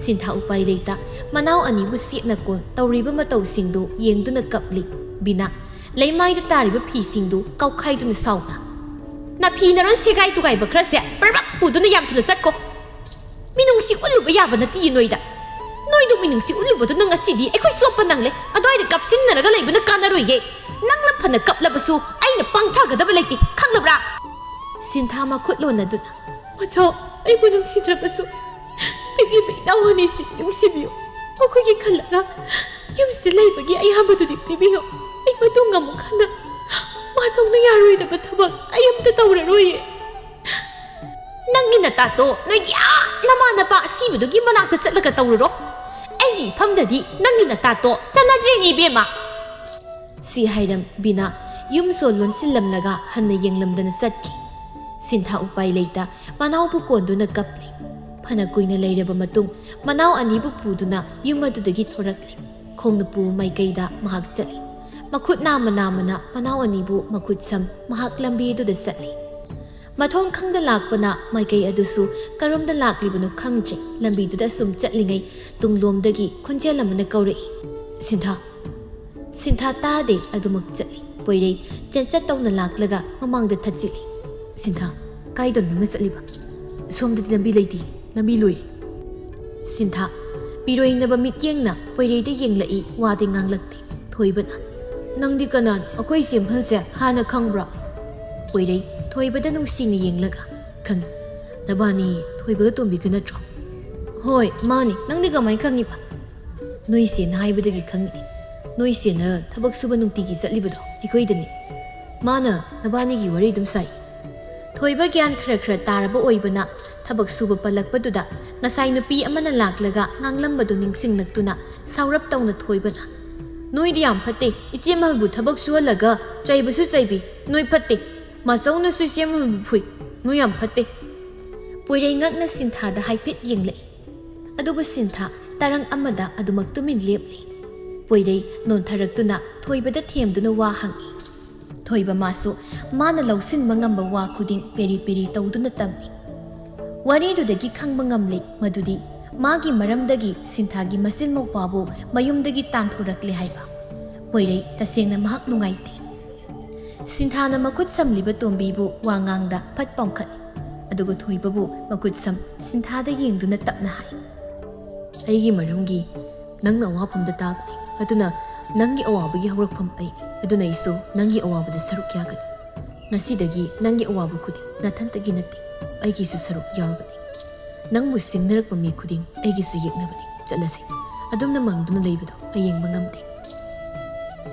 ꯁꯤꯟꯊꯥ ꯎꯄꯥꯏ ꯂꯩꯇ ꯃꯅꯥꯎ ꯑꯅꯤꯕꯨ ꯁꯦꯠꯅ ꯀꯣꯟ ꯇꯧꯔꯤꯕ ꯃꯇꯧꯁꯤꯡꯗꯨ ꯌꯦꯡꯗꯨꯅ ꯀꯞꯂꯤ꯫ ꯕꯤꯅꯥ ꯂꯩꯃꯥꯏꯗ ꯇꯥꯔꯤꯕ ꯐꯤꯁꯤꯡꯗꯨ ꯀꯥꯎꯈꯥꯏꯗꯨꯅ ꯁꯥꯎꯅ, "ꯅꯥꯐꯤ ꯅꯔꯣꯟ ꯁꯦꯒꯥꯏ ꯇꯨꯒꯥꯏꯕ ꯈꯔꯁꯦ ꯄꯔꯕꯛ ꯄꯨꯗꯨꯅ ꯌꯥꯝ ꯊꯨꯅ ꯆꯠꯀꯣ꯫ ꯃꯤꯅꯨꯡꯁꯤ ꯎꯠꯂꯨꯕ ꯌꯥꯕ ꯅꯠꯇꯤꯌꯦ ꯅꯣꯏꯗ꯫ ꯃꯤꯅꯨꯡꯁꯤ ꯎꯠꯂꯨꯕꯗꯨꯅ ꯉꯁꯤꯗꯤ ꯑꯩꯈꯣꯏ ꯆꯣꯞꯄ ꯅꯪꯂꯦ꯫ ꯑꯗꯨꯋꯥꯏꯗ ꯀꯥꯞꯁꯤꯟꯅꯔꯒ ꯂꯩꯕꯅ ꯀꯥꯟꯅꯔꯣꯏꯌꯦ꯫ ꯅꯪꯅ ꯐꯅ ꯀꯞꯂꯕꯁꯨ ꯑꯩꯅ ꯄꯥꯡꯊꯒꯗꯕ ꯂꯩꯇꯦ, ꯈꯪꯂꯕ꯭ꯔꯥ? ꯁꯤꯟꯊꯥ ꯃꯈꯨꯠ ꯂꯣꯟꯅꯗꯨꯅ, "ꯃꯆꯥꯎ, ꯑꯩꯕꯨ ꯅꯨꯡꯁꯤꯗ꯭ꯔꯕꯁꯨ ꯄꯤꯛꯂꯤꯕ ꯏꯅꯥꯎ ꯑꯅꯤꯁꯤ ꯅꯨꯡꯁꯤꯕꯤꯌꯨ꯫ ꯃꯈꯣꯏꯒꯤ ꯈꯜꯂꯒ ꯌꯨꯝꯁꯤꯗ ꯂꯩꯕꯒꯤ ꯑꯌꯥꯝꯕꯗꯨꯗꯤ ꯄꯤꯕꯤꯌꯨ꯫ ꯑꯩ ꯃꯇꯨ ꯉꯝꯃꯀꯥꯟꯗ ꯃꯥꯆꯧꯅ ꯌꯥꯔꯣꯏꯗꯕ ꯊꯕꯛ ꯑꯩ ꯑꯝꯇ ꯇꯧꯔꯔꯣꯏꯌꯦ꯫" "ꯅꯪꯒꯤ ꯅꯇꯥꯇꯣ ꯅꯣꯏꯒꯤ ꯑꯥ ꯅꯃꯥ ꯅꯄꯥ ꯑꯁꯤꯕꯗꯨꯒꯤ ꯃꯅꯥꯛꯇ ꯆꯠꯂꯒ ꯇꯧꯔꯨꯔꯣ꯫ ꯑꯩꯒꯤ ꯏꯐꯝꯗꯗꯤ ꯅꯪꯒꯤ ꯅꯇꯥꯇꯣ ꯆꯠꯅꯗ꯭ꯔꯦꯅꯦ, ꯏꯕꯦꯝꯃ꯫" ꯁꯤ ꯍꯥꯏꯔꯝ ꯕꯤꯅꯥ ꯌꯨꯝ ꯁꯣ ꯂꯣꯟꯁꯤꯜꯂꯝꯂꯒ ꯍꯟꯅ ꯌꯦꯡꯂꯝꯗꯅ ꯆꯠꯈꯤ꯫ ꯁꯤꯟꯊꯥ ꯎꯄꯥꯏ ꯂꯩꯇ ꯃꯅꯥꯎꯕꯨ ꯀꯣꯟꯗꯨꯅ ꯀꯞꯂꯤ꯫ ꯐꯅ ꯀꯨꯏꯅ ꯂꯩꯔꯕ ꯃꯇꯨꯡ ꯃꯅꯥꯎ ꯑꯅꯤꯕꯨ ꯄꯨꯗꯨꯅ ꯌꯨꯝ ꯑꯗꯨꯗꯒꯤ ꯊꯣꯔꯛꯂꯤ꯫ ꯈꯣꯡꯅ ꯄꯨ ꯃꯥꯏꯀꯩꯗ ꯃꯍꯥꯛ ꯆꯠꯂꯤ꯫ ꯃꯈꯨꯠ ꯅꯥꯝꯃ ꯅꯥꯝꯃꯅ ꯃꯅꯥꯎ ꯑꯅꯤꯕꯨ ꯃꯈꯨꯠ ꯁꯝ ꯃꯍꯥꯛ ꯂꯝꯕꯤ ꯑꯗꯨꯗ ꯆꯠꯂꯤ꯫ ꯃꯊꯣꯡ ꯈꯪꯗ ꯂꯥꯛꯄꯅ ꯃꯥꯏꯀꯩ ꯑꯗꯨꯁꯨ ꯀꯔꯣꯝꯗ ꯂꯥꯛꯂꯤꯕꯅꯣ ꯈꯪꯗ꯭ꯔꯦ꯫ ꯂꯝꯕꯤꯗꯨꯗ ꯁꯨꯝ ꯆꯠꯂꯤꯉꯩ ꯇꯨꯡꯂꯣꯝꯗꯒꯤ ꯈꯣꯟꯖꯦꯜ ꯑꯃꯅ ꯀꯧꯔꯛꯏ, "ꯁꯤꯟꯊꯥ!" ꯁꯤꯟꯊꯥ ꯇꯥꯗꯦ, ꯑꯗꯨꯃꯛ ꯆꯠꯂꯤ꯫ ꯄꯣꯏꯔꯩ ꯆꯦꯟꯆꯠ ꯇꯧꯅ ꯂꯥꯛꯂꯒ ꯃꯃꯥꯡꯗ ꯊꯠꯆꯤꯜꯂꯤ꯫ "ꯁꯤꯟꯊꯥ, ꯀꯥꯏꯗꯅꯣ ꯅꯪꯅ ꯆꯠꯂꯤꯕ? ꯁꯣꯝꯗꯗꯤ ꯂꯝꯕꯤ ꯂꯩꯇꯦ, ꯂꯝꯕꯤ ꯂꯣꯏꯔꯦ꯫" ꯁꯤꯟꯊꯥ ꯄꯤꯔꯣꯏꯅꯕ ꯃꯤꯠꯌꯦꯡꯅ ꯄꯣꯏꯔꯩꯗ ꯌꯦꯡꯂꯛꯏ, ꯋꯥꯗꯤ ꯉꯥꯡꯂꯛꯇꯦ꯫ ꯊꯣꯏꯕꯅ, "ꯅꯪꯗꯤ ꯀꯅꯥꯅꯣ? ꯑꯩꯈꯣꯏ ꯏꯆꯦꯝꯍꯜꯁꯦ ꯍꯥꯟꯅ ꯈꯪꯕ꯭ꯔꯣ?" ꯄꯣꯏꯔꯩ ꯊꯣꯏꯕꯗ ꯅꯨꯡꯁꯤꯅ ꯌꯦꯡꯂꯒ, "ꯈꯪꯉꯤ꯫ ꯅꯕꯥꯅꯤ ꯊꯣꯏꯕꯒ ꯇꯣꯝꯕꯤꯒ ꯅꯠꯇ꯭ꯔꯣ?" "ꯍꯣꯏ, ꯃꯥꯅꯤ꯫ ꯅꯪꯗꯤ ꯀꯃꯥꯏꯅ ꯈꯪꯉꯤꯕ?" "ꯅꯣꯏ ꯏꯆꯦꯅ ꯍꯥꯏꯕꯗꯒꯤ ꯈꯪꯉꯤ꯫ ꯅꯣꯏ ꯏꯆꯦꯅ ꯊꯕꯛ ꯁꯨꯕ ꯅꯨꯡꯇꯤꯒꯤ ꯆꯠꯂꯤꯕꯗꯣ ꯑꯩꯈꯣꯏꯗꯅꯤ꯫ ꯃꯥꯅ ꯅꯕꯥꯅꯤꯒꯤ ꯋꯥꯔꯤ ꯑꯗꯨꯝ ꯁꯥꯏ꯫" ꯊꯣꯏꯕ ꯒ꯭ꯌꯥꯟ ꯈꯔ ꯈꯔ ꯇꯥꯔꯕ ꯑꯣꯏꯕꯅ ꯊꯕꯛ ꯁꯨꯕ ꯄꯜꯂꯛꯄꯗꯨꯗ ꯉꯁꯥꯏ ꯅꯨꯄꯤ ꯑꯃꯅ ꯂꯥꯛꯂꯒ ꯉꯥꯡꯂꯝꯕꯗꯨ ꯅꯤꯡꯁꯤꯡꯂꯛꯇꯨꯅ ꯁꯥꯎꯔꯞ ꯇꯧꯅ ꯊꯣꯏꯕꯅ, "ꯅꯣꯏꯗꯤ ꯌꯥꯝ ꯐꯠꯇꯦ, ꯏꯆꯦꯃꯜꯕꯨ ꯊꯕꯛ ꯁꯨꯍꯜꯂꯒ ꯆꯩꯕꯁꯨ ꯆꯩꯕꯤ, ꯅꯣꯏ ꯐꯠꯇꯦ꯫ ꯃꯥꯆꯧꯅꯁꯨ ꯏꯆꯦꯃꯜꯕꯨ ꯐꯨꯏ, ꯅꯣꯏ ꯌꯥꯝ ꯐꯠꯇꯦ꯫" ꯄꯣꯏꯔꯩ ꯉꯛꯅ ꯁꯤꯟꯊꯥꯗ ꯍꯥꯏꯐꯦꯠ ꯌꯦꯡꯂꯛꯏ꯫ ꯑꯗꯨꯕꯨ ꯁꯤꯟꯊꯥ ꯇꯔꯪ ꯑꯃꯗ ꯑꯗꯨꯃꯛ ꯇꯨꯃꯤꯟ ꯂꯦꯞꯂꯤ꯫ ꯄꯣꯏꯔꯩ ꯅꯣꯟꯊꯔꯛꯇꯨꯅ ꯊꯣꯏꯕꯗ ꯊꯦꯝꯗꯨꯅ ꯋꯥ ꯍꯪꯏ꯫ ꯊꯣꯏꯕ ꯃꯥꯁꯨ ꯃꯥꯅ ꯂꯧꯁꯤꯟꯕ ꯉꯝꯕ ꯋꯥ ꯈꯨꯗꯤꯡ ꯄꯦꯔꯤ ꯄꯦꯔꯤ ꯇꯧꯗꯨꯅ ꯇꯝꯃꯤ꯫ ꯋꯥꯔꯤꯗꯨꯗꯒꯤ ꯈꯪꯕ ꯉꯝꯂꯦ ꯃꯗꯨꯗꯤ ꯃꯥꯒꯤ ꯃꯔꯝꯗꯒꯤ ꯁꯤꯟꯊꯥꯒꯤ ꯃꯆꯤꯟ ꯃꯧꯄ꯭ꯋꯥꯕꯨ ꯃꯌꯨꯝꯗꯒꯤ ꯇꯥꯟꯊꯣꯔꯛꯂꯦ ꯍꯥꯏꯕ꯫ ꯄꯣꯏꯔꯩ ꯇꯁꯦꯡꯅ ꯃꯍꯥꯛ ꯅꯨꯡꯉꯥꯏꯇꯦ꯫ ꯁꯤꯟꯊꯥꯅ ꯃꯈꯨꯠ ꯁꯝꯂꯤꯕ ꯇꯣꯝꯕꯤꯕꯨ ꯋꯥ ꯉꯥꯡꯗ ꯐꯠ ꯄꯥꯎꯈꯠꯂꯤ꯫ ꯑꯗꯨꯒ ꯊꯣꯏꯕꯕꯨ ꯃꯈꯨꯠ ꯁꯝ ꯁꯤꯟꯊꯥꯗ ꯌꯦꯡꯗꯨꯅ ꯇꯞꯅ ꯍꯥꯏ, ꯑꯩꯒꯤ ꯃꯔꯝꯒꯤ ꯅꯪꯅ ꯑꯋꯥꯐꯝꯗ ꯇꯥꯕꯅꯤ꯫ ꯑꯗꯨꯅ ꯅꯪꯒꯤ ꯑꯋꯥꯕꯒꯤ ꯍꯧꯔꯛꯐꯝ ꯑꯩꯅꯤ꯫ ꯑꯗꯨꯅ ꯑꯩꯁꯨ ꯅꯪꯒꯤ ꯑꯋꯥꯕꯗ ꯁꯔꯨꯛ ꯌꯥꯒꯅꯤ꯫ ꯉꯁꯤꯗꯒꯤ ꯅꯪꯒꯤ ꯑꯋꯥꯕ ꯈꯨꯗꯤꯡ ꯅꯊꯟꯇꯒꯤ ꯅꯠꯇꯦ, ꯑꯩꯒꯤꯁꯨ ꯁꯔꯨꯛ ꯌꯥꯎꯔꯕꯅꯤ꯫ ꯅꯪꯕꯨ ꯁꯤꯡꯅꯔꯛꯄ ꯃꯤ ꯈꯨꯗꯤꯡ ꯑꯩꯒꯤꯁꯨ ꯌꯦꯛꯅꯕꯅꯤ꯫ ꯆꯠꯂꯁꯤ꯫ ꯑꯗꯨꯝꯅ ꯃꯪꯗꯨꯅ ꯂꯩꯕꯗꯣ ꯑꯩ ꯌꯦꯡꯕ ꯉꯝꯗꯦ꯫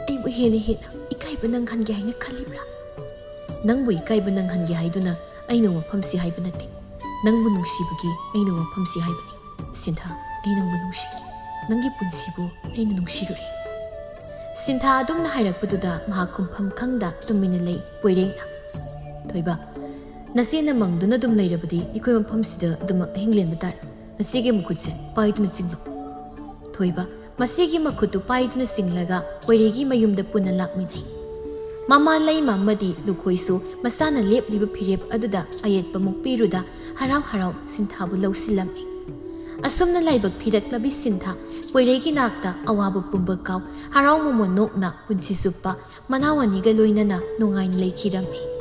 ꯑꯩꯕꯨ ꯍꯦꯟꯅ ꯍꯦꯟꯅ ꯏꯀꯥꯏꯕ ꯅꯪꯍꯟꯒꯦ ꯍꯥꯏꯅ ꯈꯜꯂꯤꯕ꯭ꯔꯥ? ꯅꯪꯕꯨ ꯏꯀꯥꯏꯕ ꯅꯪꯍꯟꯒꯦ ꯍꯥꯏꯗꯨꯅ ꯑꯩꯅ ꯋꯥꯐꯝꯁꯤ ꯍꯥꯏꯕ ꯅꯠꯇꯦ꯫ ꯅꯪꯕꯨ ꯅꯨꯡꯁꯤꯕꯒꯤ ꯑꯩꯅ ꯋꯥꯐꯝꯁꯤ ꯍꯥꯏꯕꯅꯤ꯫ ꯁꯤꯟꯊꯥ, ꯑꯩ ꯅꯪꯕꯨ ꯅꯨꯡꯁꯤ꯫ ꯅꯪꯒꯤ ꯄꯨꯟꯁꯤꯕꯨ ꯑꯩꯅ ꯅꯨꯡꯁꯤꯔꯨꯔꯦ꯫ ꯁꯤꯟꯊꯥ ꯑꯗꯨꯝꯅ ꯍꯥꯏꯔꯛꯄꯗꯨꯗ ꯃꯍꯥꯛ ꯈꯨꯝꯐꯝ ꯈꯪꯗ ꯇꯨꯃꯤꯟꯅ ꯂꯩ꯫ ꯄꯣꯏꯔꯦꯡꯅ, "ꯊꯣꯏꯕ, ꯅꯆꯦꯅ ꯃꯪꯗꯨꯅ ꯑꯗꯨꯝ ꯂꯩꯔꯕꯗꯤ ꯑꯩꯈꯣꯏ ꯃꯐꯝꯁꯤꯗ ꯑꯗꯨꯃꯛ ꯑꯍꯤꯡ ꯂꯦꯟꯕ ꯇꯥꯔꯦ꯫ ꯅꯆꯦꯒꯤ ꯃꯈꯨꯠꯁꯦ ꯄꯥꯏꯗꯨꯅ ꯆꯤꯡꯂꯛꯎ꯫" ꯊꯣꯏꯕ ꯃꯆꯦꯒꯤ ꯃꯈꯨꯠꯇꯨ ꯄꯥꯏꯗꯨꯅ ꯆꯤꯡꯂꯒ ꯄꯣꯏꯔꯦꯒꯤ ꯃꯌꯨꯝꯗ ꯄꯨꯟꯅ ꯂꯥꯛꯃꯤꯟꯅꯩ꯫ ꯃꯃꯥ ꯂꯩꯃ ꯑꯃꯗꯤ ꯂꯨꯈꯣꯏꯁꯨ ꯃꯁꯥꯅ ꯂꯦꯞꯂꯤꯕ ꯐꯤꯔꯦꯞ ꯑꯗꯨꯗ ꯑꯌꯦꯠꯄ ꯃꯨꯛꯄꯤꯔꯨꯗ ꯍꯔꯥꯎ ꯍꯔꯥꯎ ꯁꯤꯟꯊꯥꯕꯨ ꯂꯧꯁꯤꯜꯂꯝꯃꯤ꯫ ꯑꯁꯨꯝꯅ ꯂꯥꯏꯕꯛ ꯊꯤꯔꯛꯂꯕꯤ ꯁꯤꯟꯊꯥ ꯄꯣꯏꯔꯩꯒꯤ ꯅꯥꯛꯇ ꯑꯋꯥꯕ ꯄꯨꯝꯕ ꯀꯥꯎ, ꯍꯔꯥꯎ ꯃꯃꯣꯟ ꯅꯣꯛꯅ ꯄꯨꯟꯁꯤ ꯆꯨꯞꯄ ꯃꯅꯥꯎ ꯑꯅꯤꯒ ꯂꯣꯏꯅꯅ ꯅꯨꯡꯉꯥꯏꯅ ꯂꯩꯈꯤꯔꯝꯃꯤ꯫